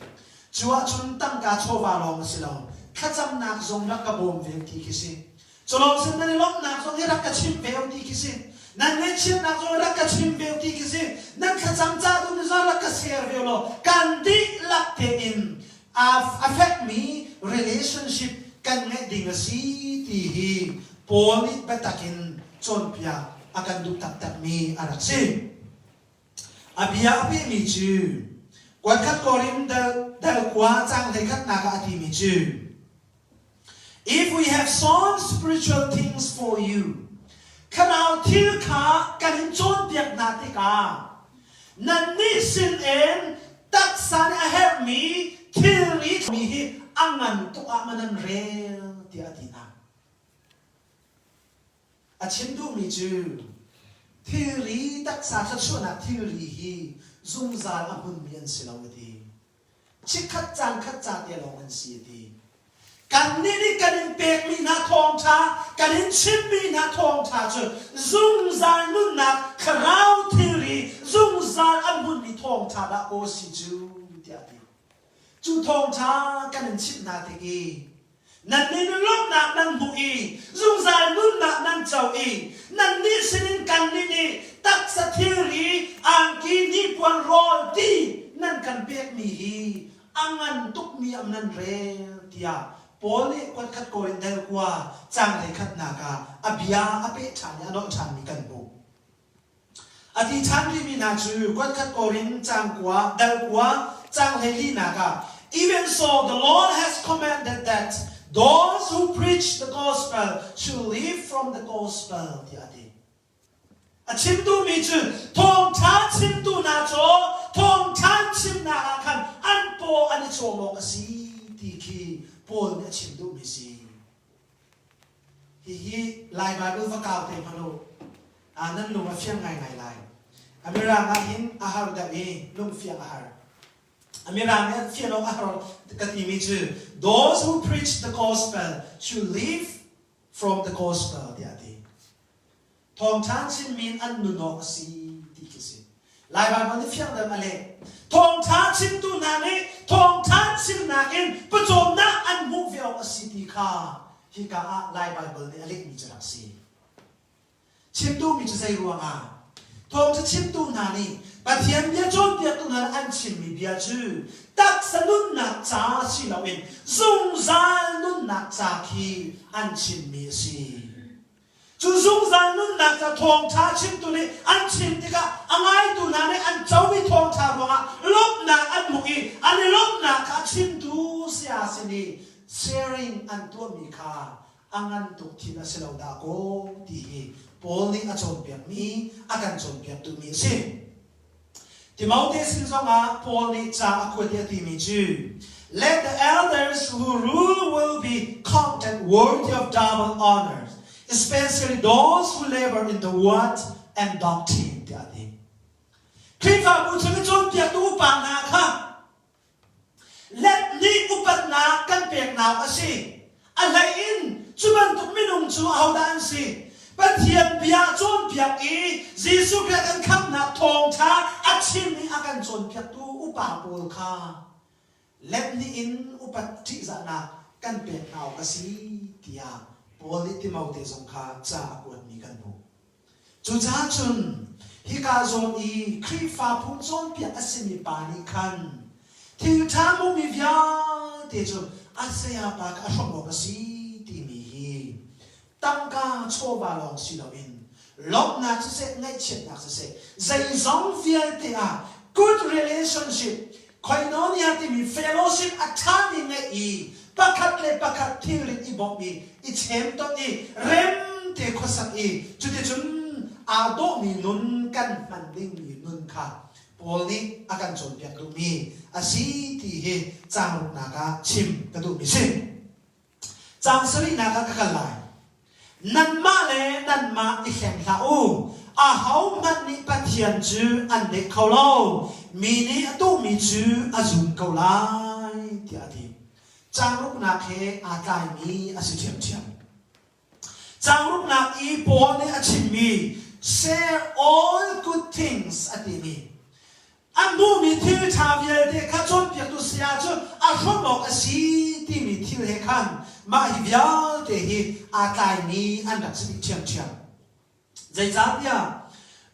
Cu ahcun tangka chawva lawng a si lo, thlacamnak zong rak ka bawm ve ti khi si. Culawng sin nan i lawmhnak zong hi rak ka chim ve ti khi si. Nan ngaihchiatnak zong rak ka chim ve ti khi si. Nan thlacam ca duhmi zong rak ka share ve law kan dihlak tein a fekmi relationship kan ngeih ding a si ti hi Paul nih biatak in cawnpiak a kan duh taktakmi a rak si. A bia a pehmi cu kuatkhat Korin dal, dal kua cang hleikhatnak ah a timi cu If we have sown spiritual things for you, thlarau thil kha kan in cawnpiak hna tikah nannih sin in taksa nih a herhmi thilri mi hi. a ngan tuk ah maw nan rel tiah a ti hna. A chim duhmi cu thilri taksa thluachuahnak thilri hi zungzal a hmunmi an si lo a ti. Chikkhat caan khat ca te lawng an si a ti. Kannih nih kan in pekmi hna thawngṭha, kan in chimmi hna thawngṭha cu zungzal nunnak thlarau thilri zungzal a hmunmi thawngṭha dah kaw si cu tiah a ti. Cu thawngṭha kan in chimh hna tik i Nannih nih lawmhnak nan hmuh i zungzal nunnak nan co i nannih sinin kannih nih taksa thilri angki hnipuan rawl ti nan kan pekmi hi a ngan tukmi ah nan rel tiah Paul nih kuatkhat Korin dal kua caang hleikhatnak ah a bia a peh ṭhan i a nolh ṭhanmi kan hmuh. A ti ṭhan rihmi hna cu kuatkhat Korin caang kua, dal kua, caang hleilinak ah Even so, the Lord has commanded that those who preach the gospel should live from the gospel tiah a ti. A chim duhmi cu thawngṭha chimtu hna cu thawngṭha chimnak ah khan an paw an i cawm awk a si ti khi Paul nih a chim duhmi si. Hihi Lai Bible va kau te hmanh u. Ah, nan lung a fiang ngaingai lai. A mirang ah hin a har deuh i lungfiang a har. A mirang nih an fian awk a har ka timi cu those who preach the gospel should live from the gospel tiah a ti. Thawngṭha chimmi in an nun awk a si ti khi si. Lai Baibal nih fiang deuh a leh. Thawngṭha chimtu hna nih thawngṭha chimnak in pawcawmnak an hmuh ve awk a si ti kha hika ah Lai Baibal nih a lehmi cu rak si. Chim duhmi cu zei ruangah? Thawngṭha chimtu hna nih Pathian bia cawnpiaktu hna nih an chimmi bia cu taksa nunnak ca si loin zungzal nunnak ca khi an chimmi a si. Cu zungzal nunnak ca thawngṭha chimtu nih an chim tikah a ngaitu hna nih an comi thawngṭha ruangah lawmhnak an hmuh i an i lawmhnak kha a chimtu saya sin i sharing an tuahmi kha a ngan tuk thil a si lo dah kaw ti hi Paul nih a cawnpiakmi a kan cawnpiak duhmi a si. Timote sin zongah Paul nih ca a kuat i a timi cu Let the elders who rule will be counted worthy of double honors, especially those who labor in the word and doctrine tiah a ti. Khrihfabu chung i cawnpiaktu upa hna kha Let nih upatnak kan peknak a si. A hlei in cu bantuk minung cu ahodah an si? Pathian bia cawnpiak i Jesuh Khrih kan khamhnak thawngṭha a chim i a kan cawnpiaktu upa pawl kha let nih in upat ṭihzahnak kan pek hna awk a si tiah Paul nih Timote zong kha ca a kuatmi kan hmuh. Cucaah cun hika zawn i Khrihfa phung cawnpiak a simi pa nih khan thil ṭha hmumi vialte cu a sayapa kha a hrawmh awk a si timi hi tangka chawva lawng si loin lawmhnak siseh ngaihchiatnak siseh zeizong vialte ah good relationship Koinonia timi fellowship a ṭhami ngeih i pakhat le pakhat thilrit i bawmh i i chemtonh i remte khuasak i cuticun aa dawhmi nun kan hman dingmi nun kha Paul nih a kan cawnpiak duhmi a si ti hi caangruknak ah chim ka duhmi si. Caang sarihnak ah ka kal lai. Nanmah le nanmah i hleng hlah u. Ahohmanh nih Pathian cu an nek kho lo. Mi nih a tuhmi cu a zum ko lai, tiah a ti. Caang ruknak he aa tlaimi a si ṭhiamṭhiam. Caang ruknak i Paul nih a chimmi share all good things a timi A hmuhmi thil ṭha vialte kha cawnpiaktu saya cu a hrawmh awk a si timi thil he khan mah hi vialte hi aa tlaimi an rak si dih ṭhiamṭhiam. Zeicahtiah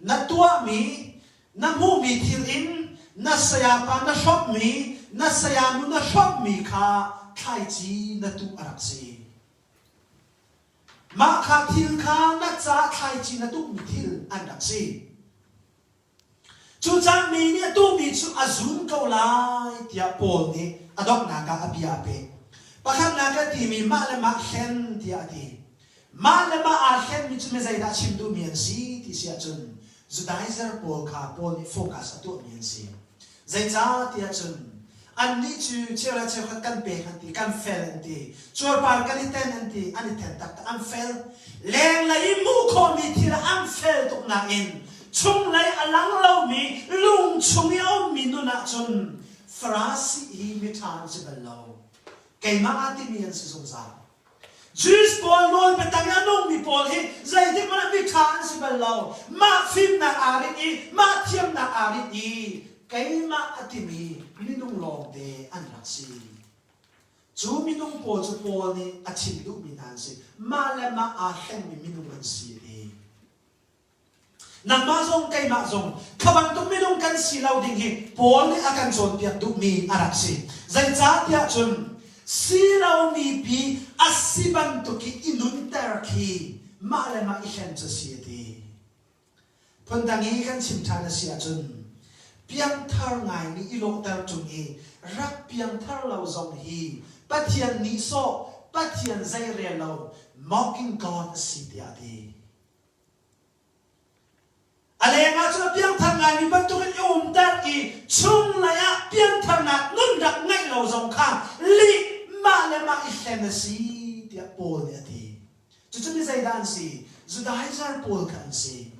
na tuahmi, na hmuhmi thil in na sayapa na hrawmhmi, na sayanu na hrawmhmi kha thlaici na tuh a rak si. Mah kha thil kha na ca thlaici na tuhmi thil an rak si. Cucaah mi nih a tuhmi cu a zun ko lai tiah Paul nih a donghnak ah a bia a pek. Pakhatnak a timi mah le mah hlen tiah a ti. Mah le mah aa hlenmi cu mi zeidah a chim duhmi an si ti si ahcun Judaizer pawl kha Paul nih focus a tuahmi an si. Zeicah tiah cun. Annih cu cheu le cheukhat kan pek an ti, kan fel an ti. Cuarpar kan i ten an ti, an i then taktak, an fel. Lenglei i hmuh khawhmi thil ah an fel tuk nain chunglei a lang lomi lungchung i a ummi nun ahcun Farasi hi miṭha an si bal lo. Keimah aa timi an si zungzal. Jews pawl nawl biatang i a nungmi pawl hi zeitik hmanh ah miṭha an si bal lo. Mah fimnak aa rinh i mah thiamnak aa rinh i keimah a timi minung lawngte an rak si. Cu minung pawl cu Paul nih a chim duhmi hna an si. Mah le mah aa hlengmi minung an si a ti. Nangmah zong keimah zong kha bantuk minung kan si lo ding hi Paul nih a kan cawnpiak duhmi a rak si. Zeicahtiah cun si lomi pi a si bantuk i i nunter khi mah le mah i hlen cu si a ti. Phundang i kan chim ṭhan a si ahcun piangthar ngaimi i lawhter ṭung i rak piangthar lo zong hi Pathian nihsawh, Pathian zeirel lo, mocking God a si tiah a ti. A lengah cun a piangthar ngaimi bantukin i umter i chunglei ah piantharnak nun rak ngeih lo zong kha lih mah le mah i hlen a si tiah Paul nih a ti. Cucu mi zeidah an si? Judaizer pawl kha an si.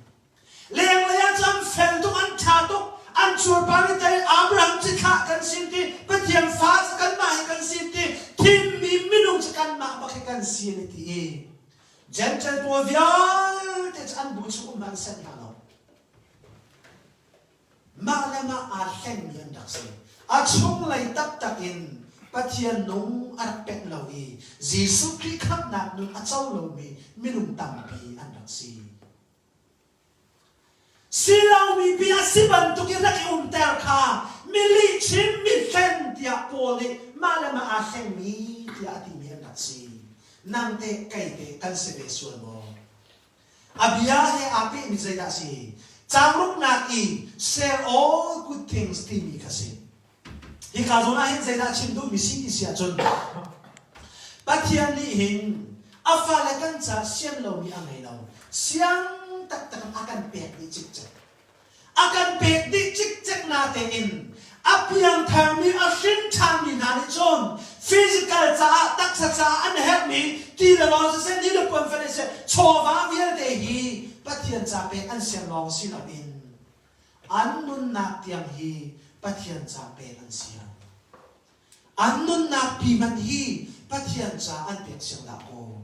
Lenglei ah cun an fel tuk, an ṭha tuk, an cuarpar i tei Abraham cithlah kan si ti, Pathian fa cu kanmah hi kan si ti, thimmi minung cu kanmah bak hi kan si an i ti i Gentile pawl vialte cu an bu chung um an senh hna lo. Mah le mah aa hlengmi an rak si. A chunglei taktak in Pathian nung a rak pek lo i Jesuh Khrih khamhnak nun a co lomi minung tampi an rak si. Silomi bia si bantuk in rak i umter kha mi lihchim mi hlen tiah Paul nih mah le mah aa hlengmi tiah a timi an rak si. Nang teh kei teh kan si ve sual maw? A bia he aa pehmi zeidah a si? Caang ruknak i share all good things timi kha si. Hika zawn ah hin zeidah chim duhmi si ti si ahcun Pathian nih hin a fale kan caah sian lomi a ngei lo. Siang taktak in a kan pek dih cikcek. A kan pek dih cikcek natein a piangtharmi a hrin ṭhanmi hna nih cun physical caah taksa caah an herhmi ti le rawl siseh ni le puan fale siseh chawva vialte hi Pathian ca pek an sian lawng si loin An nunnak tiang hi Pathian ca pek an si. An nunnak pi hmanh hi Pathian ca an pek siang dah kaw.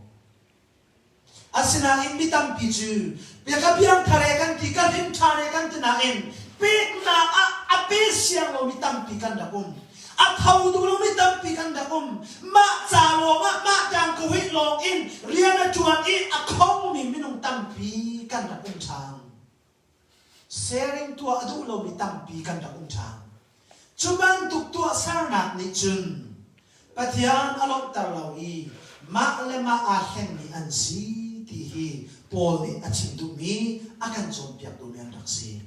Asinain mi tampi cu biaka piangthar e kan ti, ka hrim ṭhan e kan ti nain peknak ah a pe siang lomi tampi kan rak um. A tho duh lomi tampi kan rak um. Mah ca lawngah mah tang ka huih lawng in rian a ṭuan i a khongmi minung tampi kan rak um ṭhan. Sharing tuah a duh lomi tampi kan rak um ṭhan. Cu bantuk tuahsernak nih cun Pathian a lawmhter lo i mah le mah aa hlengmi an si ti hi Paul nih a chim duhmi, a kan cawnpiak duhmi an rak si.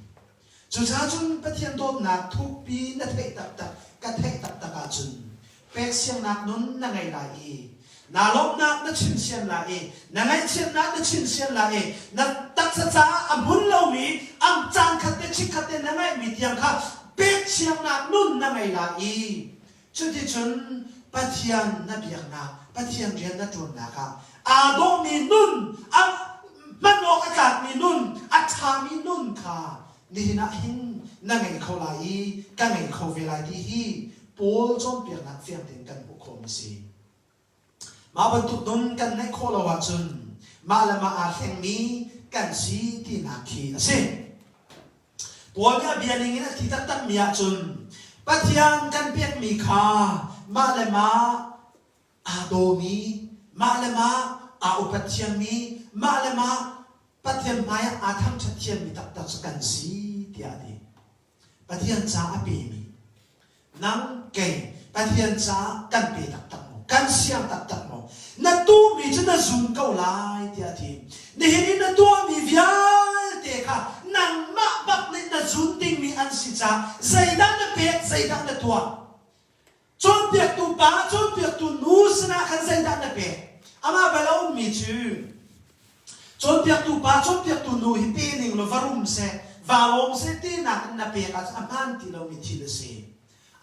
Cucaah cun Pathian dawtnak thukpi na theih taktak, ka theih taktak ahcun Peksiangnak nun na ngei lai i naa lawmhnak na chim sian lai i na ngaihchiatnak na chim sian lai i na taksa caah a hmun lomi am caan khat te chikkhat te na ngaihmi tiang kha peksiangnak nun na ngei lai i cuticun Pathian na biaknak Pathian rian na ṭuannak ah aa dawhmi nun a hman awk a tlakmi nun a ṭhami nun kha nihin ah hin na ngei kho lai i ka ngei kho ve lai ti hi Paul cawnpiaknak fiang tein kan hmuh khawhmi si. Mah bantuk nun kan ngeih khawh lo ahcun mah le mah aa hlengmi kan si tinak khi a si. Paul nih a bia ning in a ti taktakmi ahcun Pathian kan pekmi kha mah le mah aa dawmi, mah le mah aa upat thiammi, mah le mah Pathian hmaiah aa thangṭhat thiammi taktak cu kan si tiah a ti. Pathian ca a pemi nang kei Pathian caah kan pe taktak maw? Kan siang taktak maw? Na tuhmi cu na zun ko lai tiah a ti. Nihin i na tuahmi vialte kha nangmah bak nih na zun dingmi an si caah zeidah na pek, zeidah na tuah? Cawnpiaktu pa, cawnpiaktu nu sinah khan zeidah na pek? Amah bal a ummi cu cawnpiaktu pa, cawnpiaktu nu hi pe ning law va rum seh, va lawm seh tinak in na pek ahcun a hmaan ti lomi thil a si.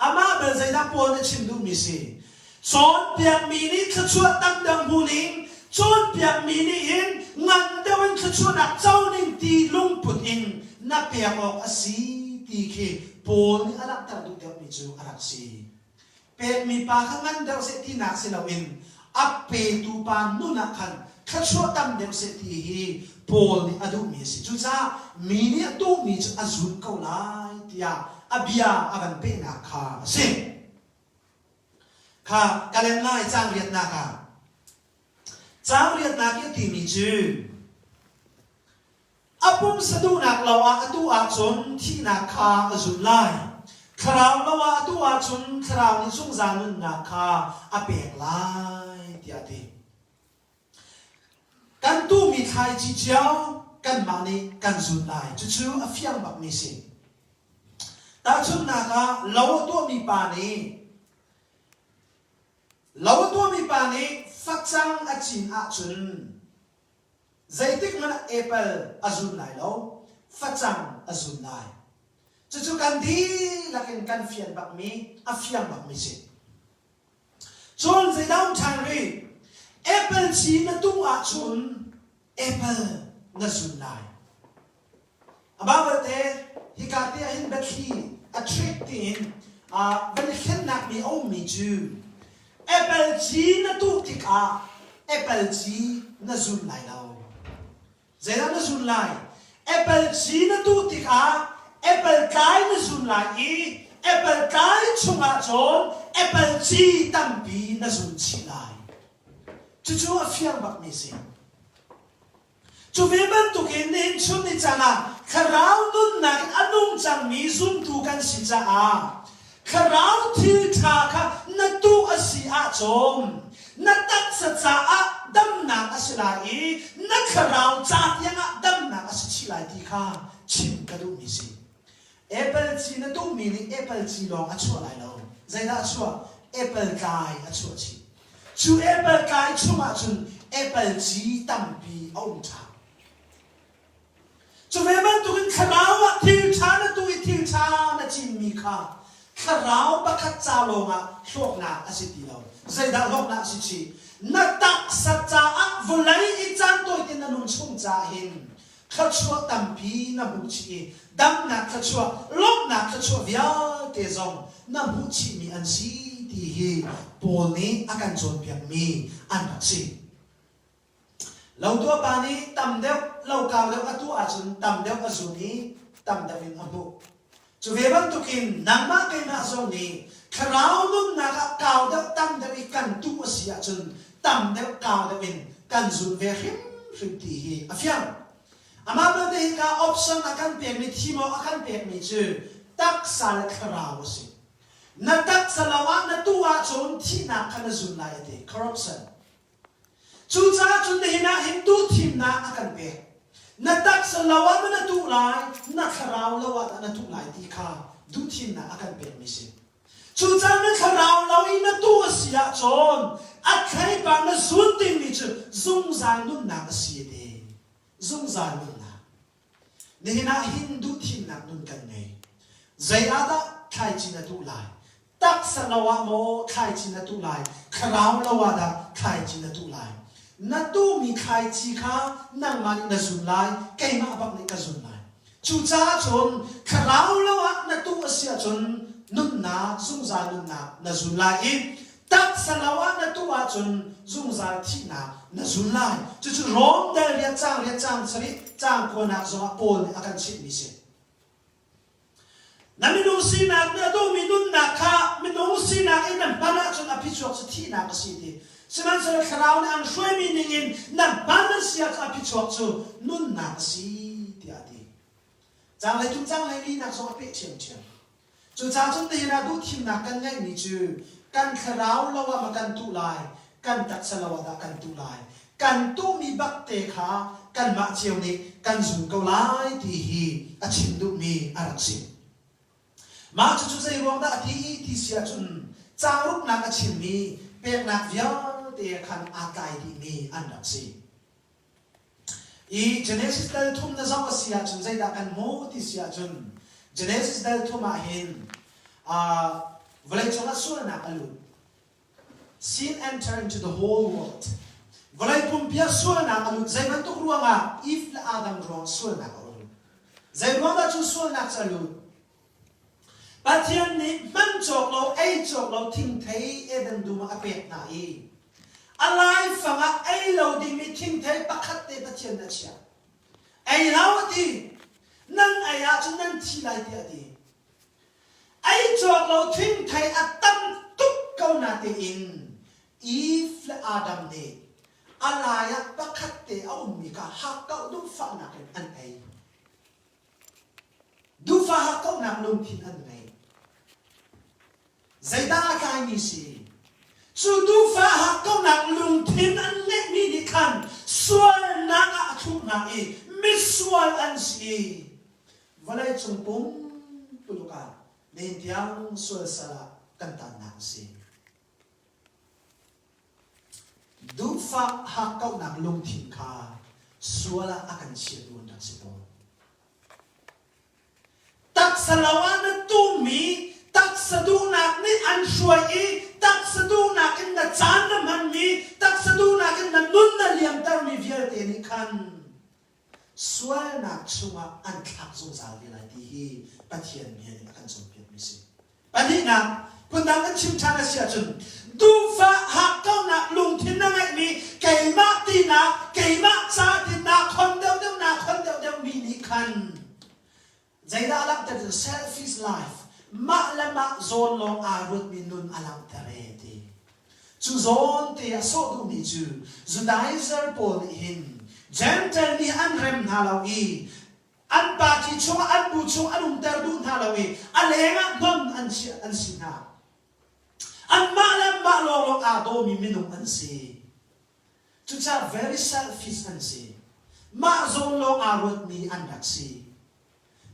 Amah bel zeidah Paul nih a chim duhmi si? Cawnpiakmi nih thluachuah tam deuh hmu ning, cawnpiakmi nih hin ngan deuh in thluachuahnak co ning ti lungput in na pek awk a si ti khi Paul nih a langhter duh deuhmi cu a rak si. Pekmi pa kha ngan deuh seh tinak si loin a petu pa nun ah khan thluachuah tam deuh seh ti hi Paul nih a duhmi a si. Cucaah mi nih a duhmi cu a zun ko lai tiah a bia a van pehnak kha a si. Kha ka lem lai caang riatnak ah. Caang riatnak i a timi cu A pumsa duhnak lo ah atu ahcun thihnak kha a zun lai. Thlarau lo ah atu ahcun Thlarau nih zungzal nunnak kha a pek lai, tiah a ti. Kan tuhmi thlaici cio kanmah nih kan zun lai. Cucu a fiang bakmi si. Tahchunhnak ah, lo a tuahmi pa nih lo a tuahmi pa nih facang a cin ahcun Zeitik hmanh ah apple a zun lai lo, facang a zun lai. Cucu kan dihlak in kan fian bakmi, a fiang bakmi si. Cun zeidah um ṭhan rih? Apple ci na tuh ahcun apple na zun lai. Amah belte hika te ah hin biathli a trick tiin van i thlennak mi a ummi cu apple ci na tuh tikah apple ci na zun lai lo. Zeidah na zun lai? Apple ci na tuh tikah apple tlai na zun lai i apple tlai chungah cun apple ci tampi na zun chih lai. Cucu a fiang bakmi si. Cu ve bantukin nihin chun ni caan ah thlarau nunnak in a nung cangmi zumtu kan si caah thlarau thil ṭha kha na tuh a si ahcun na taksa caah damnak a si lai i na thlarau ca tiangah damnak a si chih lai ti kha chim ka duhmi si. Apple ci na tuhmi nih apple ci lawng a chuah lai lo. Zeidah a chuah? Apple tlai a chuah chih. Cu apple tlai chungah cun apple ci tampi a um ṭhan. Cu ve bantukin thlarau ah thil ṭha na tuh i thil ṭha na cinmi kha thlarau pakhat ca lawngah hlawknak a si ti lo. Zeidah hlawknak a si chih? Na taksa caah vawlei i caan tawite na nun chung caah hin thluachuah tampi na hmuh chih i damnak thluachuah, lawmhnak thluachuah vialte zong na hmuh chihmi an si ti hi Paul nih a kan cawnpiakmi an rak si. Lotuah pa nih tam deuh, lo kau deuh a tuah ahcun tam deuh a zun i tam deuh in a hmuh. Cu ve bantukin nangmah keimah zong nih thlarau nunnak ah kau deuh tam deuh i kan tuh a si ahcun tam deuh kau deuh in kan zun ve hrimhrim ti hi a fiang. Amah belte hika option a kan pekmi thim awk a kan pekmi cu taksa le thlarau a si. Na taksa lo ah na tuh ahcun thihnak kha na zun lai a ti. Corruption. Cucaah cun nihin ah hin duhthimnak a kan pek. Na taksa lo ah maw na tuh lai, na thlarau lo ah dah na tuh lai ti kha duhthimnak a kan pekmi si. Cucaah na thlarau lo i na tuh a si ahcun a thleipa na zun dingmi cu zungzal nunnak a si a ti. Zungzal nunnak. Nihin ah hin duhthimnak nun kan ngei. Zei ah dah thlaici na tuh lai? Taksa lo ah maw thlaici na tuh lai? Thlarau lo ah dah thlaici na tuh lai? Na tuhmi thlaici kha nangmah nih na zun lai, keimah bak nih ka zun lai. Cucaah cun thlarau lo ah na tuh a si ahcun nunnak, zungzal nunnak na zun lai i Taksa lo ah na tuh ahcun zungzal thihnak na zun lai. Cucu Rom dal riat caang riat caang sarih caang kuanak zongah Paul nih a kan chimhmi si. Na minung sinak nih a duhmi nunnak kha minung sinak in na hman ahcun a phichuak cu thihnak a si ti. Sihmanhsehlaw thlarau nih an hruaimi ningin na hman an si ahcun a phichuak cu nunnak a si tiah a ti. Caang hlei caang hlei linak zong a peh ṭhiamṭhiam. Cucaah cun nihin ah duhthimnak kan ngeihmi cu kan thlarau lo ah ma kan tuh lai, kan taksa lo ah dah kan tuh lai. Kan tuhmi bakte kha kanmah cio nih kan zun ko lai ti hi a chim duhmi a rak si. Mah cucu zei ruang dah a ti ti si ahcun caangruknak a chimmi peknak vialte khan aa tlai dihmi an rak si. I Genesis dal thum na zoh a si ahcun zeidah kan hmuh ti si ahcun Genesis dal thum ah hin uh, Vawleicung ah sualnak a lut. Sin enter into the whole world. Vawlei pumpi ah sualnak a lut. Zei bantuk ruangah Eve le Adam ruang sualnak a lut. Zei ruang dah cu sualnak cu a lut? Pathian nih hman cawk lo, ei cawk lo thingthei Eden dum ah a pek hna i a laifang ah ei lo dingmi thingthei pakhat te Pathian nih a chiah. Ei hlah u a ti. Nan ei ahcun nan thi lai tiah a ti. Ei cawk lo thingthei a tam tuk ko natein Eve le Adam nih a lai ah pakhat te a ummi kha hakkauh duhfahnak in an ei. Duhfah hakkauhnak lungthin an ngei. Zeidah a tlaimi si? Cu duhfah hakkauhnak lungthin an ngeihmi nih khan sualnak ah a thluk hna i misual an si i vawleicung pumpuluk ah nihin tiang sual sal ah kan tannak a si. Duhfah hakkauhnak lungthin kha sual ah a kan chiatu an rak si tawn. Taksa lo ah na tummi taksa duhnak nih an hruai i taksa duhnak in na caan na hmanmi, taksa duhnak in na nun na liamtermi vialte nih khan sualnak chungah an thlak zungzal ve lai ti hi Pathian bia nih a kan cawnpiakmi a si. Pahnihnak, phundang kan chim ṭhan a si ahcun duhfah hakkauhnak lungthin na ngeihmi keimah tinak, keimah ca tin naa khon deuhdeuh, naa khon deuhdeuh mi nih khan zeidah a langhter cu selfish life, mah le mah zawn lawng aa ruatmi nun a langhter ee ti. Cu zawn te a sawh duhmi cu Judaizer pawl nih hin Gentile mi an rem hna lo i an party chungah an bu chung an umter duh hna lo i a lengah hnon an si an si hna. Anmah le anmah lawnglawng aa dawmi minung an si. Cucaah very selfish an si. Mah zawn lawng aa ruatmi an rak si.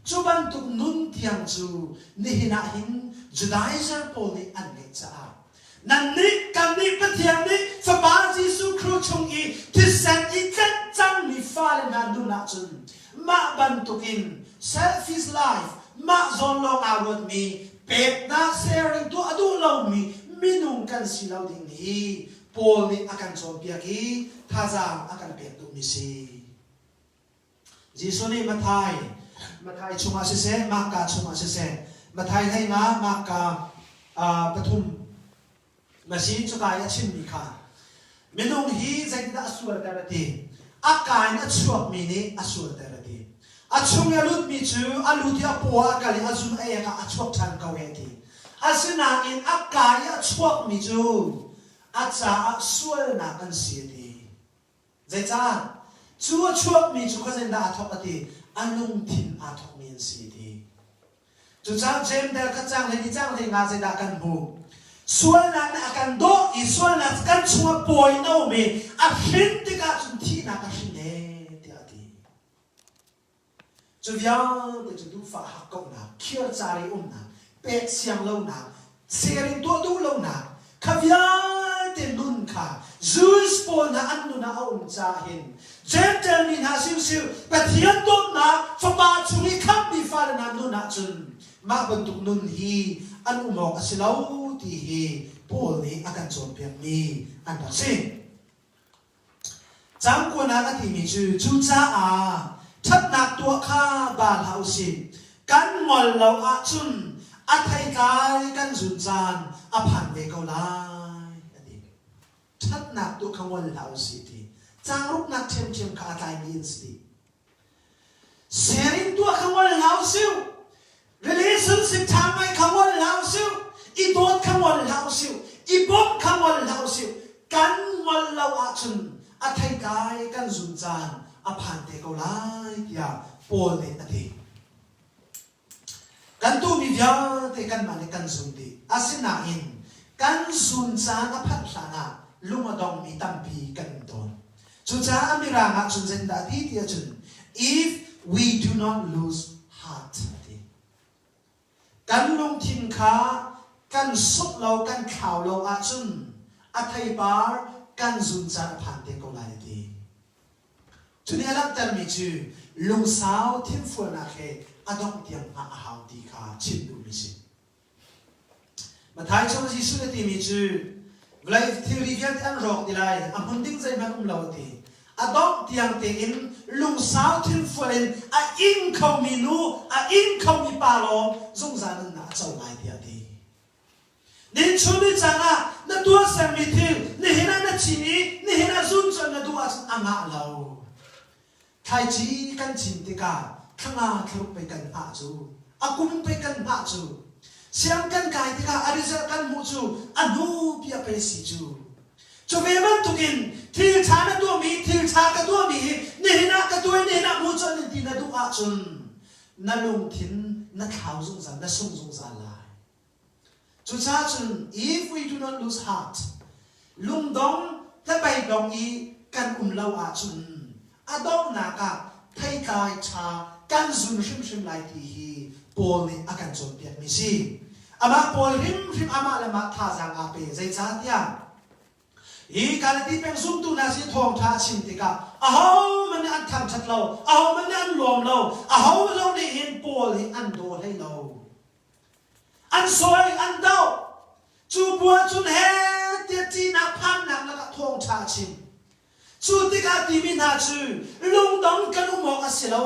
Cu bantuk nun tiang cu nihin ah hin Judaizer pawl nih an ngeih caah nannih kannih Pathian nih Fapa Jesuh Khrih chung i thisen i tlenh cangmi fale hna nun ahcun mah bantukin selfish life mah zawn lawng aa ruatmi peknak sharing tuah a duh lomi minung kan si lo ding hi Paul nih a kan cawnpiak i thazaang a kan pek duhmi si. Jesuh nih Matthai, Matthai chungah siseh, Marka chungah siseh, Matthai hleinga, Marka pathum, Masi cuka i a chimmi kha minung hi zeitindah a sualter a ti. A ka in a chuakmi nih a sualter a ti. A chung i a lutmi cu a lut i a paw ah a kal i a zun a ek ah a chuak ṭhan ko he a ti. Asinain a ka i a chuakmi cu a caah sualnak an si a ti. Zeicah? Cu a chuakmi cu khuazei dah aa thawk a ti? A lungthin aa thawkmi an si a ti. Cucaah Jeim dal khat caang hlei caang hlei nga zeidah kan hmuh? Sualnak nih a kan dawh i sualnak kan chungah pawi in a um i a hrin tikah cun thihnak a hrin ee tiah a ti. Cu vialte cu duhfah hakkauhnak, khiarcar i umnak, pek siang lonak, sharing tuah duh lonak, kha vialte nun kha Jews pawl hna an nun ah a um caah hin Gentile mi hna siusiu Pathian dawtnak Fapa chung i khamhmi fale hna nun ah cun mah bantuk nun hi an um awk a si lo ti hi Paul nih a kan cawnpiakmi an rak si. Cangkuanak a timi cu cucaah ṭhatnak tuah kha ba hlah u sih. Kan ngol lo ahcun a theitlai kan zun caan a phan ve ko lai a ti. Ṭhatnak tuah kha ngol hlah u sih ti. Caangruknak ṭhiamṭhiam kha a tlaimi an si dih. Sharing tuah kha ngol hlah usih. Relationship ṭha ngai kha ngol hlah usih. I dawt kha ngol hlah usih. I bawmh kha ngol hlah usih. Kan ngol lo ahcun a theitlai kan zun caan a phan te ko lai tiah Paul nih a ti. Kan tuhmi vialte kanmah nih kan zun dih. Asinain kan zun caan a phanh hlanah lung a dongmi tampi kan um tawn. Cucaah a mirang ah cun zeitindah a ti ti ahcun if we do not lose heart a ti. Kan lungthin kha kan sungh lo, kan thlau lo ahcun a theipar kan zun caan a phan te ko lai a ti. Cu nih a langhtermi cu lungsau thinfualnak he a dongh tiang hngah a hau ti kha chim duhmi si. Matthai chung Jesuh nih a timi cu vawlei thilri vialte an rawk ti lai, a hmun ding zeihmanh um lo a ti. A dongh tiang tein lungsau thinfual in a ing khomi nu, a ing khomi pa lawng zungzal nunnak a co lai tiah a ti. Nichun ni caan ah na tuahsermi thil nihin ah na cin i nihin ah zun cun na duh ahcun a ngah lo. Thlaici kan cin tikah thlanga thlaruk pei kan hngah cu, a kum pei kan hngah cu, siang kan kai tikah a result kan hmuh cu a hnu piah pei si cu. Cu ve bantukin thil ṭha na tuahmi, thil ṭha ka tuahmi hi nihin ah ka tuah i nihin ah hmu cun in ti na duh ahcun na lungthin na thlau zungzal, na sung zungzal lai. Cucaah cun if we do not lose heart, lungdong hlabeidong i kan um lo ahcun a donghnak ah theitlai ṭha kan zun hrimhrim lai ti hi Paul nih a kan cawnpiakmi si. Amah Paul hrimhrim amah le mah thazaang aa pe. Zeicahtiah hi Galati peng zumtu hna sin thawngṭha a chim tikah ahohmanh nih an thangṭhat lo, ahohmanh nih an lawm lo, aho zong nih hin Paul hi an daw hlei lo. An sawi, an doh. Cu bu ahcun he tiah ṭihnak phannak lakah thawngṭha a chim. Cu tikah timi hna cu lungdong kan um awk a si lo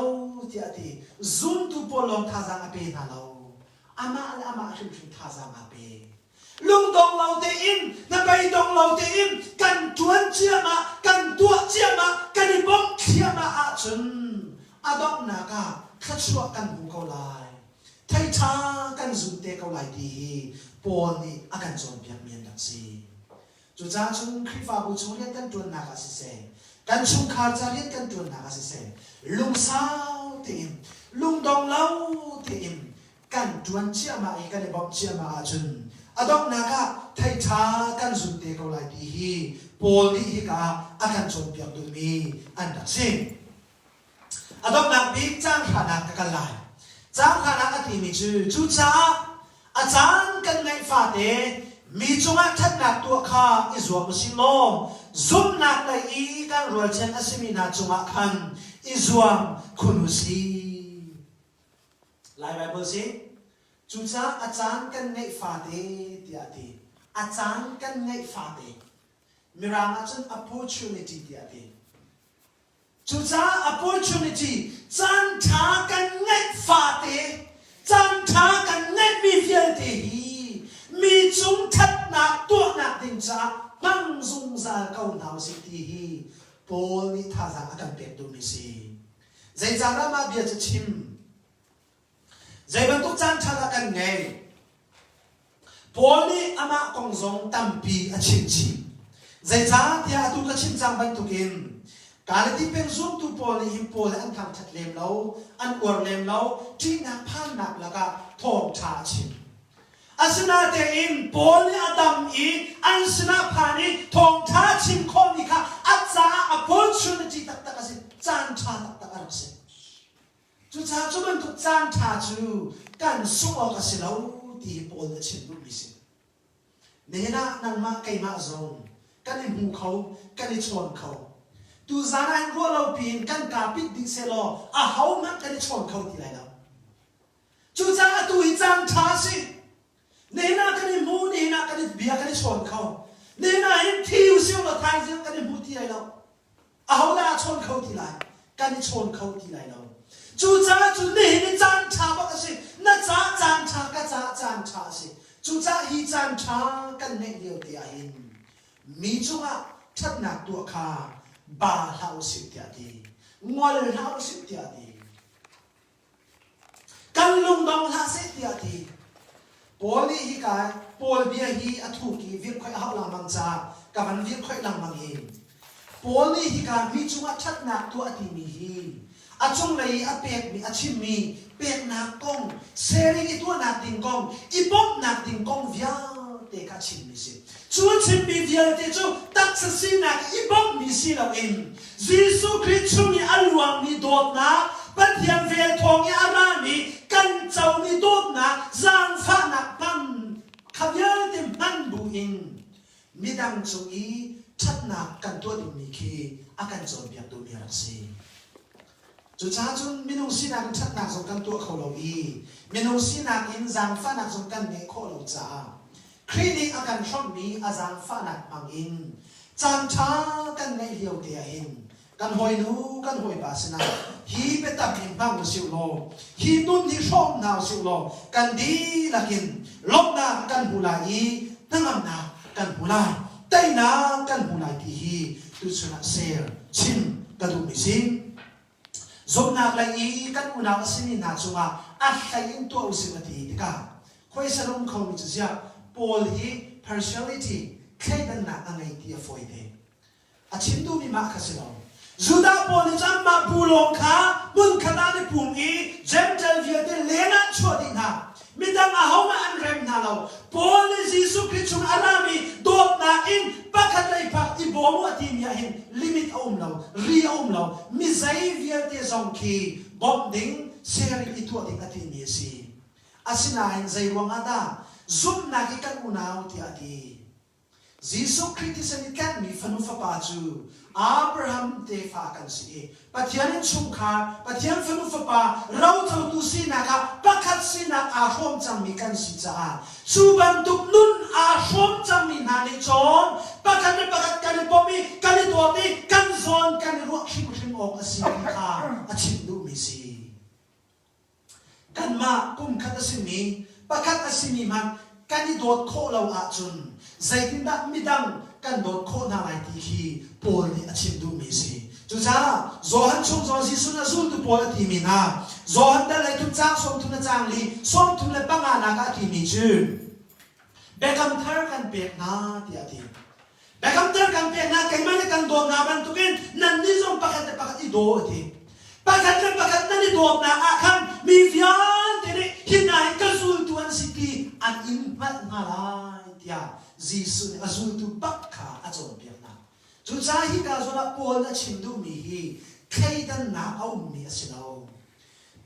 tiah a ti. Zumtu pawl lawng thazaang a pe hna lo. Amah le amah hrimhrim thazaang aa pe. Lungdong lo tein, hnabeidong lo tein kan ṭuan ciahmah, kan tuah ciahmah, kan i bawmh thliahmah ahcun a donghnak ah thluachuah kan hmu ko lai. Thei ṭha kan zun te ko lai ti hi Paul nih a kan cawnpiakmi an rak si. Cucaah cun Khrihfabu chung rian kan ṭuannak ah siseh, kan chungkhar ca rian kan ṭuannak ah siseh, lungsau tein, lungdong lo tein kan ṭuan ciahmah i kan i bawmh ciahmah ahcun a donghnak ah thei ṭha kan zun te ko lai ti hi Paul nih hika ah a kan cawnpiak duhmi an rak si. A donghnak bik caang hranak ka kal lai. Caang hranak a timi cu cucaah a caan kan ngeih fate mi cungah ṭhatnak tuah kha i zuam u sih law zumhnak lei i kan rualchan a simi hna cungah khan i zuam khun u sih. Lai Baibal si cucaah a caan kan ngeih fate tiah a ti. A caan kan ngeih fate. Mirang ahcun opportunity tiah a ti. Cucaah opportunity caanṭha kan ngeih fate, caanṭha kan ngeihmi vialte hi mi cung ṭhatnak tuahnak ding caah hmang zungzal ko hna usih ti hi Paul nih thazaang a kan pek duhmi si. Zeicahdah mah bia cu chim? Zei bantuk caanṭha dah kan ngei? Paul nih amah kong zong tampi a chim chih. Zeicahtiah atu ka chim cang bantukin Galati peng zumtu pawl nih hin Paul hi an thangṭhat lem lo, an uar lem lo, ṭihnak phannak lakah thawngṭha a chim. Asinain Paul nih a dam i an sinah phan i thawngṭha chim khawhmi kha a caah opportunity taktak a si, caanṭha taktak a rak si. Cucaah cu bantuk caanṭha cu kan sungh awk a si lo ti hi Paul nih a chim duhmi si. Nihin ah nangmah keimah zong kan i hmu kho, kan i chawn kho. Tuzaan ah hin ruah lo piin kan kaa pit dih sehlaw ahohmanh kan i chawn kho ti lai lo. Cucaah atu hi caanṭha a si. Nihin ah kan i hmu, nihin ah kan i bia kan i chawn kho. Nihin ah hin thi usih law thaizing kan i hmu ti lai lo. Ahodah a chawn kho ti lai? Kan i chawn kho ti lai lo. Cucaah cun nihin hi caan ṭha bak a si. Na caah caan ṭha, ka caah caan ṭha a si. Cucaah hi caan ṭha kan ngeih lio te ah hin mi cungah ṭhatnak tuah kha ba hlah u sih tiah a ti. Ngol hlah u sih tiah a ti. Kan lungdong hlah seh tiah a ti. Paul nih hika Paul bia hi a thuk i virhkhoih a hauh lengmang caah ka van virhkhoih lengmang i Paul nih hika mi cungah ṭhatnak tuah a timi hi a cunglei i a pekmi a chimmi peknak kong sharing i tuahnak ding kong i bawmhnak ding kong vialte kha a chimmi si. Cu a chimmi vialte cu taksa sinak i bawmhmi si loin Jesuh Khrih chung i a luangmi dawtnak, Pathian vel thawng i a rami kan comi dawtnak, zaangfahnak hman kha vialte hman buin midang cung i ṭhatnak kan tuah dingmi khi a kan cawnpiak duhmi a rak si. Cucaah cun minung sinak in ṭhatnak zong kan tuah kho lo i minung sinak in zaangfahnak zong kan ngeih khawh lo caah. Khrih nih a kan hrawmhmi a zaangfahnak hmangin caanṭha kan ngeih lio te ah hin kan hawinu kan hawipa sinah hi biatak hi hmang usih law hi nun hi hrawm hna usih law kan dihlak in lawmhnak kan hmu lai i hnangamnak kan hmu lai teinak kan hmu lai ti hi tuchun ah share chim ka duhmi si. Zumhnak lei i kan unau a simi hna cungah a hlei in tuah usih a ti tikah khuaisal a um khomi cu ziah Paul hi partiality thleidannak a ngei ti a fawi te. A chim duhmi mah kha si lo. Judah pawl nih cun anmah bu lawng kha hmunkhat ah an i pum i Jentail vialte leng ah an chuah dih hna. Midang ahohmanh an rem hna lo. Paul nih Jesuh Khrih chung a rami dawtnak in pakhat lei phak i bawm u a timi ah hin limit a um lo, ri a um lo. Mi zei vialte zong khi bawmh ding, sharing i tuah ding a timi a si. Asinain zei ruangah dah zumhnak hi kan unau tiah a ti? Jesuh Khrih thisen i tlanhmi fanu fapa cu Abraham tefa kan si i Pathian innchungkhar, Pathian fanu fapa rocotu sinak ah pakhat sinak aa hrawm cangmi kan si caah cu bantuk nun aa hrawm cangmi hna nih cun pakhat le pakhat kan i pom i kan i dawt i kan zawn kan i ruah hrimhrim awk a si ti kha a chim duhmi si. Kanmah kumkhat a simi, pakhat a simi hmanh kan i dawt khawh lo ahcun zeitindah midang kan dawt khawh hna lai ti khi Paul nih a chim duhmi a si. Cucaah Johan chung zong Jesuh nih a zultu pawl a timi hna, Johan dal lei thum caang 30 le caang li, 35 nak ah a timi cu biakam thar kan pek hna tiah a ti. Biakamter kan pek hna, keimah nih kan dawt hna bantukin nannih zong pakhat le pakhat i daw a ti. Pakhat le pakhat nan i dawtnak ah khan mi vialte nih hi hna hi ka zultu an si ti an in hngalh hna lai tiah Jesuh nih a zultu bak kha a cawnpiak hna. Cucaah hika zawn ah Paul nih a chim duhmi hi thleidannak a ummi a si lo.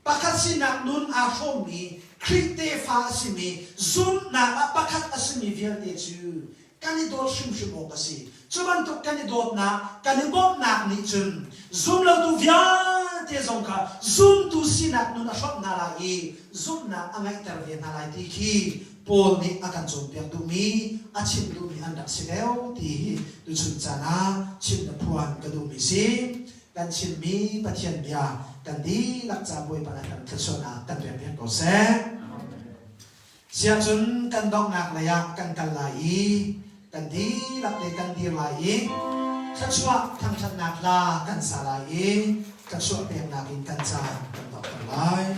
Pakhat sinak nun aa hrawmmi Khrih tefa a simi zumhnak ah pakhat a simi vialte cu kan i dawt hrimhrim awk a si. Cu bantuk kan i dawtnak, kan i bawmhnak nih cun zumlotu vialte zong kha zumtu sinak nun a hrawmh hna lai i zumhnak a ngeihter ve hna lai ti khi Paul nih a kan cawnpiak duhmi, a chim duhmi an rak si deuh ti hi tuchun caan ah chim le phuan ka duhmi si. Kan chimmi Pathian bia kan dihlak ca Bawipa nih kan thluachuahnak kan pek piak ko seh. Siahcun kan donghnak lei ah kan kal lai i kan dihlak te kan dir lai i thluachuah thangṭhatnak hla kan sa lai i thluachuah peknak in kan caan kan donghter lai.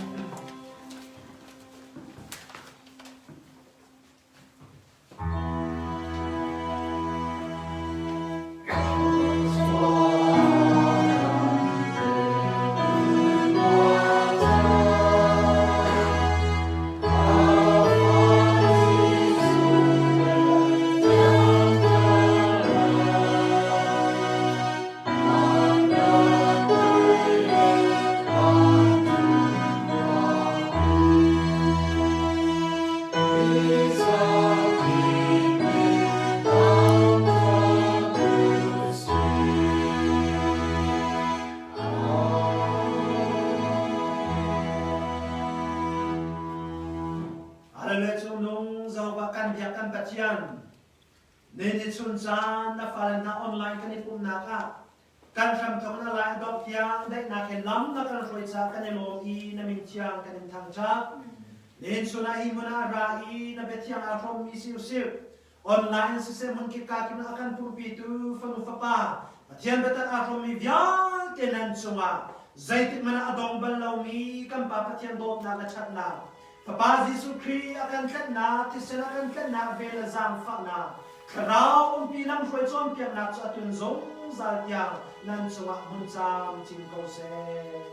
Hallelujah cungnung Jehovah kan biak kan Pathian ni ni chun caan na fale hna online kan i pumhnak ah kan hramthawk na lai a dongh tiang daihnak he lam na kan hruai caah kan i lawm i na min thiang kan in thangṭhat. Nihin chun ah hi hmun ah ra i na biathiang aa hrawmmi si usih. Online siseh hmunkip ka kin a kan pumpitu fanu fapa Pathian biatak aa hrawmmi vialte nan cungah zeitik hmanh ah a dong bal lomi kan Pa Pathian dawtnak le ṭhatnak Fapa Jesuh Khrih a kan tlanhnak, thisen a kan tlanhnak vel le zaangfahnak, Thlarau umpi lamhruai cawnpiaknak cu a tun zungzal tiang nan cungah hmun camcin ko seh.